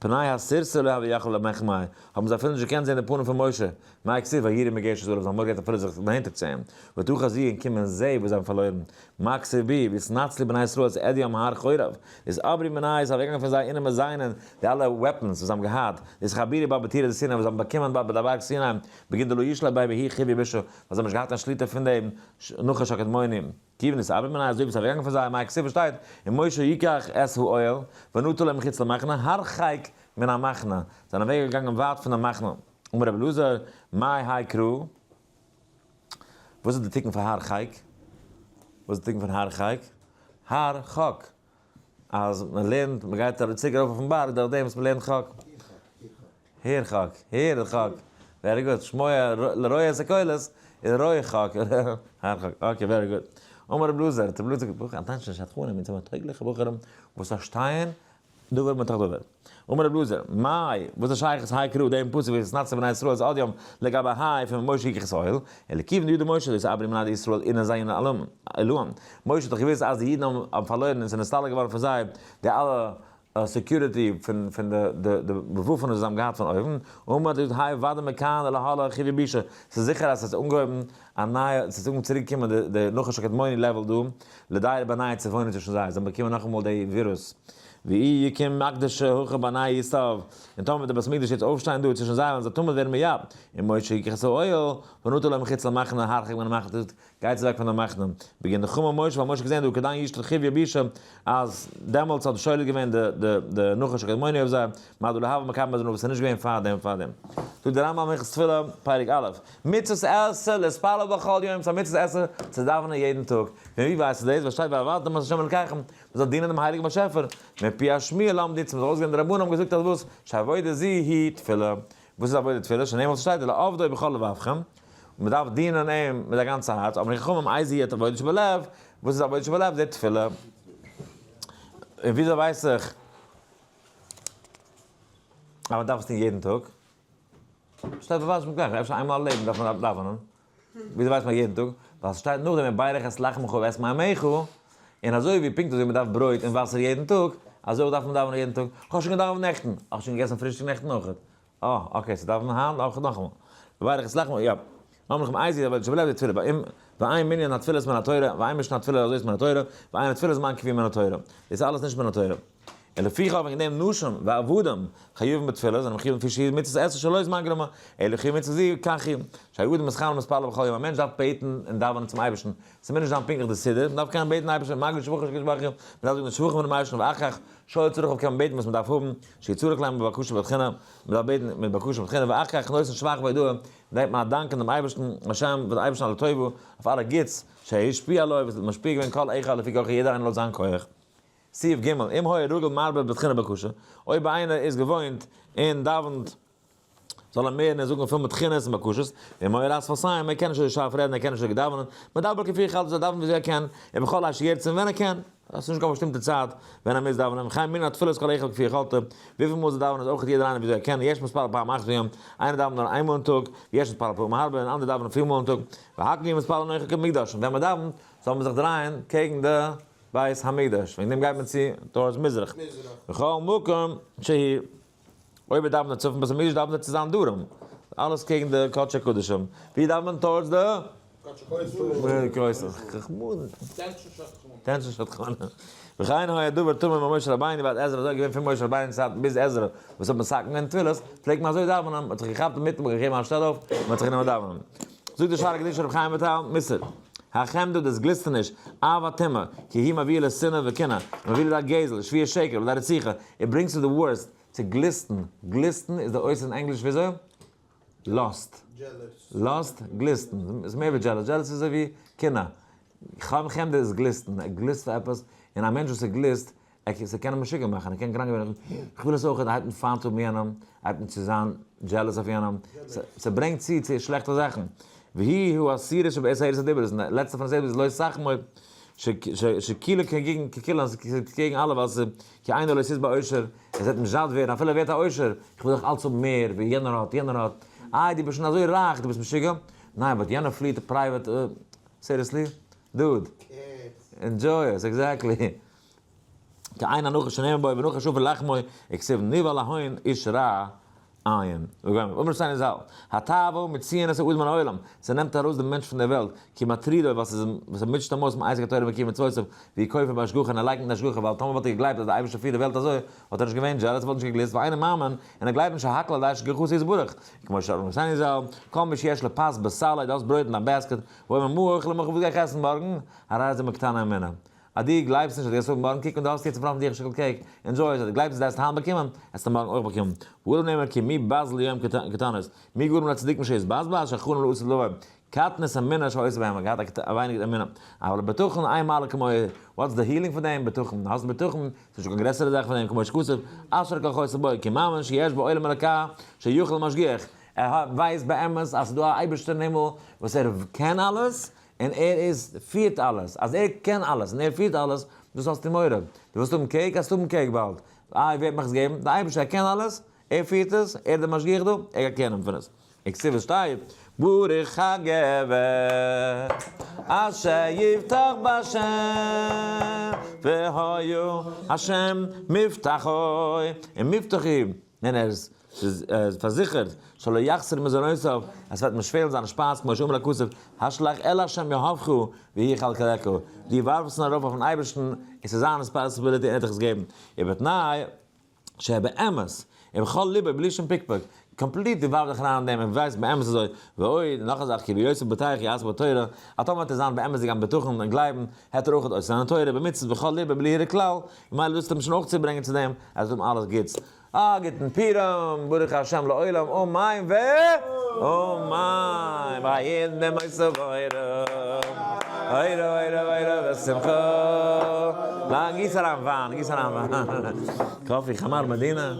פני הסירסא לא הוה יכול למחמי, האבן זיי אפילו נישט געקענט זען די פנים פון משה, מאי כתיב ויראו מגשת אליו, זיי האבן מורא געהאט אפילו זיך נענטער צו אים, ותא חזי און קום און זע וואס זיי האבן פארלוירן, מה כתיב בי, ויתנצלו בני ישראל את עדים הר חורב, אתעברו מינייהו איז אוועקגעגאנגען פון זיי אינון מזיינין, די אלע weapons וואס זיי האבן געהאט, דאתחבירו בה בטורא דסיני וואס זיי האבן באקומען ביי די בארג סיני, בגין דלא אשלט ביה בההוא חיויא בישא, ווייל זיי האבן נישט געהאט קיין שליטה פון דעם נחש הקדמוני. כיוון דאתעבר מינייהו אזוי ווי ס'איז אוועקגעגאנגען פון זיי, מאי כתיב וואס שטייט, ומשה יקח את האוהל, ונטה לו מחוץ למחנה, הרחק מן המחנה, זיי זענען אוועקגעגאנגען ווייט פון די מחנה. אמר רבי אלעזר, מאי האי קרא? וואס איז די תיקון פאר הרחק? וואס איז די תיקון פון הרחק? הר חק. אז מען לערנט, מען גייט צוריק ארויף אויפן בארג דורך דעם וואס מען לערנט חק. הער חק, הער חק. very good. שמוע לרואה את הקולות איז רואה חק. הר חק. okay, very good. אמר רבי אלעזר, האט רבי אלעזר געזאגט, attention, שדכנים, אונז האבן טויגליכע בחורים וואס פארשטייען דבר מתוך דבר. אמר רבי אלעזר, מאי, וואס איז שייכות האי קרא דעם פסוק ויתנצלו בני ישראל את עדים לגבי האי פון משה יקח את האוהל, אלא כיוון דידע משה דאתעברו מיניה דישראל אינון מזיינין עילאין. משה האט דאך געוואוסט אז די אידן האבן פארלוירן און ס'איז נסתלק געווארן פון זיי די אלע security פון די די וואפן וואס זיי האבן געהאט פון אויבן, אמר דוד האי ודאי מכאן ולהלאה חיויא בישא, ס'איז זיכער אז ס'האט אנגעהויבן א נייע, ס'איז אנגעהויבן צוריק קומען די נחש הקדמוני level דא, לדייר בינייהו צו וואוינען צווישן זיי, זיי האבן באקומען נאכאמאל די ווירוס. ואי יקום מקדשא הכא בינייהו סב, און טאמער וועט דער בית המקדש יעצט אויפשטיין דא צווישן זיי וועלן זיי תמיד ווערן מיד, און משה יקח את האוהל ונטה לו מחוץ למחנה הרחק מן המחנה, גייטס אוועק פון די מחנה. בגין דחמא משה, ווייל משה האט געזען דהא כדין ישתלט חיויא בישא, אז דעמאלטס האט שולט געווען די די די נחש הקדמוני אויף זיי, מה דלא הוה מקבל מזונות וואס איז נישט געווען פאר דעם פאר דעם. זאגט דער רמב ם הלכות תפילה, פרק א', מצות עשה להתפלל בכל יום, ס'איז א מצות עשה צו דאווענען יעדן טאג. פון ווי ווייסטו דאס? ווייל שטייט ועבדתם את ה' אלקיכם, מ'זאל דינען דעם הייליגן באשעפער. מפי השמועה למדו, צו מ'זאל אויסגעבן די רבנן האבן געזאגט אז וואס? שעבודה זו היא תפילה. וואס איז עבודה תפילה? שנאמר ס'שטייט ולעבדו בכל לבבכם. מען דארף דינען אים מיט א גאנצע הארץ, אמרו חכמים איזו היא עבודה שבלב, וואס איז עבודה שבלב? די תפילה. און וויאזוי ווייס איך אז מען דארף עס טון יעדן טאג? שטייט בפירוש מיט גלייך, אפשר איינמאל א לעבן דארף מען דאווענען, וויאזוי ווייסט מען יעדן טאג? ווייל ס'שטייט נאכדעם וברך את לחמך ואת מימיך, און אזוי ווי פונקט אזוי מען דארף ברויט און וואסער יעדן טאג, אזוי אויך דארף מען דאווענען יעדן טאג. כ'האב שוין געדאווענט נעכטן, האב שוין געגעסן פרישטאג נעכטן אויכעט, אה, okay, ס'דארף מען היינט אויך נאכאמאל. וברך את לחמך, יא. אמרו חכמים איזו עבודה שבלב די תפילה ביי אים, ואין מנין התפילות מן התורה, ואין משנה התפילה הזאת מן התורה, ואין התפילה זמן קביע מן התורה. דאס איז אלעס נישט מן התורה. און לפיכך וועגן דעם נשים ועבדים חייבים בתפילה, זענען מחויב לפי שהיא מצות עשה שלא זמן גרמא, אלא חיוב מצוה זו כך היא, שהאדם מתחנן ומתפלל בכל יום, א מענטש דארף בעטן און דאווענען צום אייבערשטן, ס'מוז נישט זיין פונקטליך די סידור, מ'דארף קענען בעטן אייבערשטן, מגיד שבחו של הקדוש ברוך הוא, מ'דארף זאגן די שבחים פונעם אייבערשטן ואחר כך שואל צרכיו קען מען בעטן וואס מ'דארף האבן, שיצטרך להם בבקשה ובתחינה, מ'דארף בעטן מיט בקשה ובתחינה, ואחר כך נותן שבח והודאה, דענקט מען א דאנק אין דעם אייבערשטן, השם, פאר דעם אייבערשטן על הטובה, אויף אלע גוטס, שהשפיע עליו, וואס האט משפיע געווען כל אחד לפי כוחו יעדער איינער לויט זיין כח. סעיף ג', אם היה רגיל מרבה בתחינה ובקשה, אויב איינער איז געוואוינט און דאווענט, זאל ער מערן און זאגן פיל מיט תחינות און בקשות, ואם היה רז שפתיים, ער קען נישט אזוי שארף רעדן, ער קען נישט אזוי גוט דאווענען, מדבר כפי יכולתו, זאל דאווענען וויאזוי ער קען, ובכל עת שירצה און ווען ער קען, עס איז נישט קיין באשטימטע צייט ווען ער מוז דאווענען, וכן מנין התפילות כל אחד כפי יכולתו, וויפיל מאל זיי דאווענען איז אויך יעדער איינער וויאזוי ער קען, יש מתפלל פעם אחת ביום, איינער דאווענט נאר איין מאל אין טאג, ויש מתפלל פעמים הרבה, און אנדערע דאווענען פיל מאל אין טאג, והכל יהיו מתפללים נוכח מקדש, און ווען מען דאווענט זאל מען זיך דרייען קעגן די בית המקדש, וועגן דעם גייט מען צו towards מזרח, בכל מקום שהי'. אויב ער דאווענט אין צפון בית המקדש דאווענט ער צו זיין דרום, אלעס קעגן די קדשי קדשים, ווי דאווענט מען towards די טענשן שדכנים. וכן היה דבר תמיד ממשה רבינו ועד עזרא, אזוי איז געווען פון משה רבינו'ס צייט ביז עזרא וואס האט מתקן געווען תפילות, פלעגט מען אזוי דאווענען, מען האט זיך געכאפט אינמיטן, מען האט געגעבן א שטעל אויף, מען האט זיך גענומען דאווענען. זאגט דער שער הקדושה רבי חיים וויטאל, מוסר, החמדה דאס גליסטעניש, אהבה טומאה, כי היא מביאה לשנאה וקנאה, מביא לידי גזל, שבועת שקר, לידי רציחה, it brings to the worst, צו גליסטן, גליסטן איז די אויס אין ענגליש וויאזוי? lust. lust, גליסטן, איז מער ווי jealous, jealous איז אזוי ווי קנאה. חמדה איז גליסטן, ער גליסט פאר עפעס, און א מענטש וואס ער גליסט, ער ס'קען אים משוגע מאכן, ער קען קראנק ווערן, איך וויל עס אויך, ער הייבט אן פיינט האבן יענעם, ער הייבט אן צו זיין jealous אויף יענעם, ס'ברענגט צו צו שלעכטע זאכן. והיא הוא עשירית שבעשרת הדיברות, און די לעצטע פון עשרת איז לא תחמוד, שכולה כנגד כולם, ס'איז קעגן אלע ווייל ס'איז כי אינו לא ישא בעושר, עס וועט נישט זאט ווערן אפילו ער ווערט א עושר, איך וויל דאך אלץ האבן מער ווי יענער האט, יענער האט, איי דו ביסט שוין אזוי רייך, דו ביסט משוגע? ניין but יענער פליעט private, seriously? Dude, enjoy עס, exactly. כי אין אנכי שנאמר בו ונחש עפר לחמו, וכתיב נבהל ההון איש רע עין. וגומר. אמר שטיין ז"ל, התאווה מוציאה את האדם מן העולם, ס'נעמט ארויס דעם מענטש פון דער וועלט, כי מטרידו ווייל ס'איז אים, ס'מוטשעט אים אויס מעסק התורה וקיום מצוותיו, והוא כופר בהשגחה און ער לייקנט אין השגחה, ווייל טאמער וואלט ער געגלייבט אז דער אייבערשטער פירט די וועלט אזוי, וואלט ער נישט געווען jealous, וואלט נישט געגליסט, ואינו מאמין, און ער גלייבט נישט שהכל על ידי השגחתו יתברך. כמו שאמר שטיין ז"ל, כל מי שיש לו פת בסלו, דו האסט ברויט אין דיין basket, ואומר מה אוכל למחר וואס גיי איך עסן מארגן? הרי זה מקטן האמונה. אז דו גלייבסט נישט אז דו גייסט האבן מארגן קוק און דו האסט יעצט אין פראנט פון דיך א שטיקל cake, enjoy עס, אז דו גלייבסט אז דו גייסט היינט באקומען, וועסטו מארגן אויך באקומען. ועליו נאמר כי מי בז ליום קטנות, מי גרם לצדיקים שיתבזבז, שהחכמים לעתיד לבוא, קטנות אמונה שהיתה בהם, געהאט א ווייניג אמונה. אבל בטחון אין מעלה כמוהו, what's the healing פון דעם? בטחון, האסט בטחון, ס'איז נישטא קיין גרעסערע זאך פון דעם, כמו שכתוב, אשרי כל חוסה בו, כי מאמין שיש בעולם אלוקה שיכול להשגיח, ער ווייסט באמת אז ס'איז דא א אייבערשטער אין הימל וואס ער קען אלעס, און ער איז פירט אלעס, אז ער קען אלעס און ער פירט אלעס, וואס האסטו מורא? דו ווילסט האבן cake? גייסט האבן cake באלד. איי ווער האט מיך עס געגעבן? די אייבערשטער, ער קען אלעס, ער פירט עס, ער איז דער משגיח דא, ער גייט care נעמען פון עס. וכתיב עס שטייט, ברוך הגבר אשר יבטח בהשם והיה השם מבטחו, און מבטחו, און ער איז פארזיכערט, שלא יחסר מזונותיו, עס וועט נישט פעלן זיינע שפייז, כמו שאמר הכתוב, השלך אל ה' יהבך והוא יכלכלך, דו ווארפסט ארויף אויפן אייבערשטן, עס איז זיין responsibility און ער האט דיך עס געגעבן, ובתנאי שבאמת ובכל ליבו בלי שום פקפוק, completely ווארף דיך אריין אין דעם און ווייס באמת אזוי, ועוד, נאך א זאך, כי בהיותו בוטח יעסוק בתורה, אז טאמער וועט ער זיין באמת'דיג א בטחון און גלייבן, העט ער אויך עוסק זיין אין תורה במצוות בכל ליבו בלי הרהור כלל, ממילא דאס וועט אים שוין אויך צוברענגען צו דעם, אז ער וועט האבן אלעס גוטס. א גוטן פורים, ברוך השם לעולם, אמן ואמן, ויהי במות אורה, אורה אורה אורה ושמחה, גיס אריין וויין, גיס אריין וויין, coffee, חמר מדינה.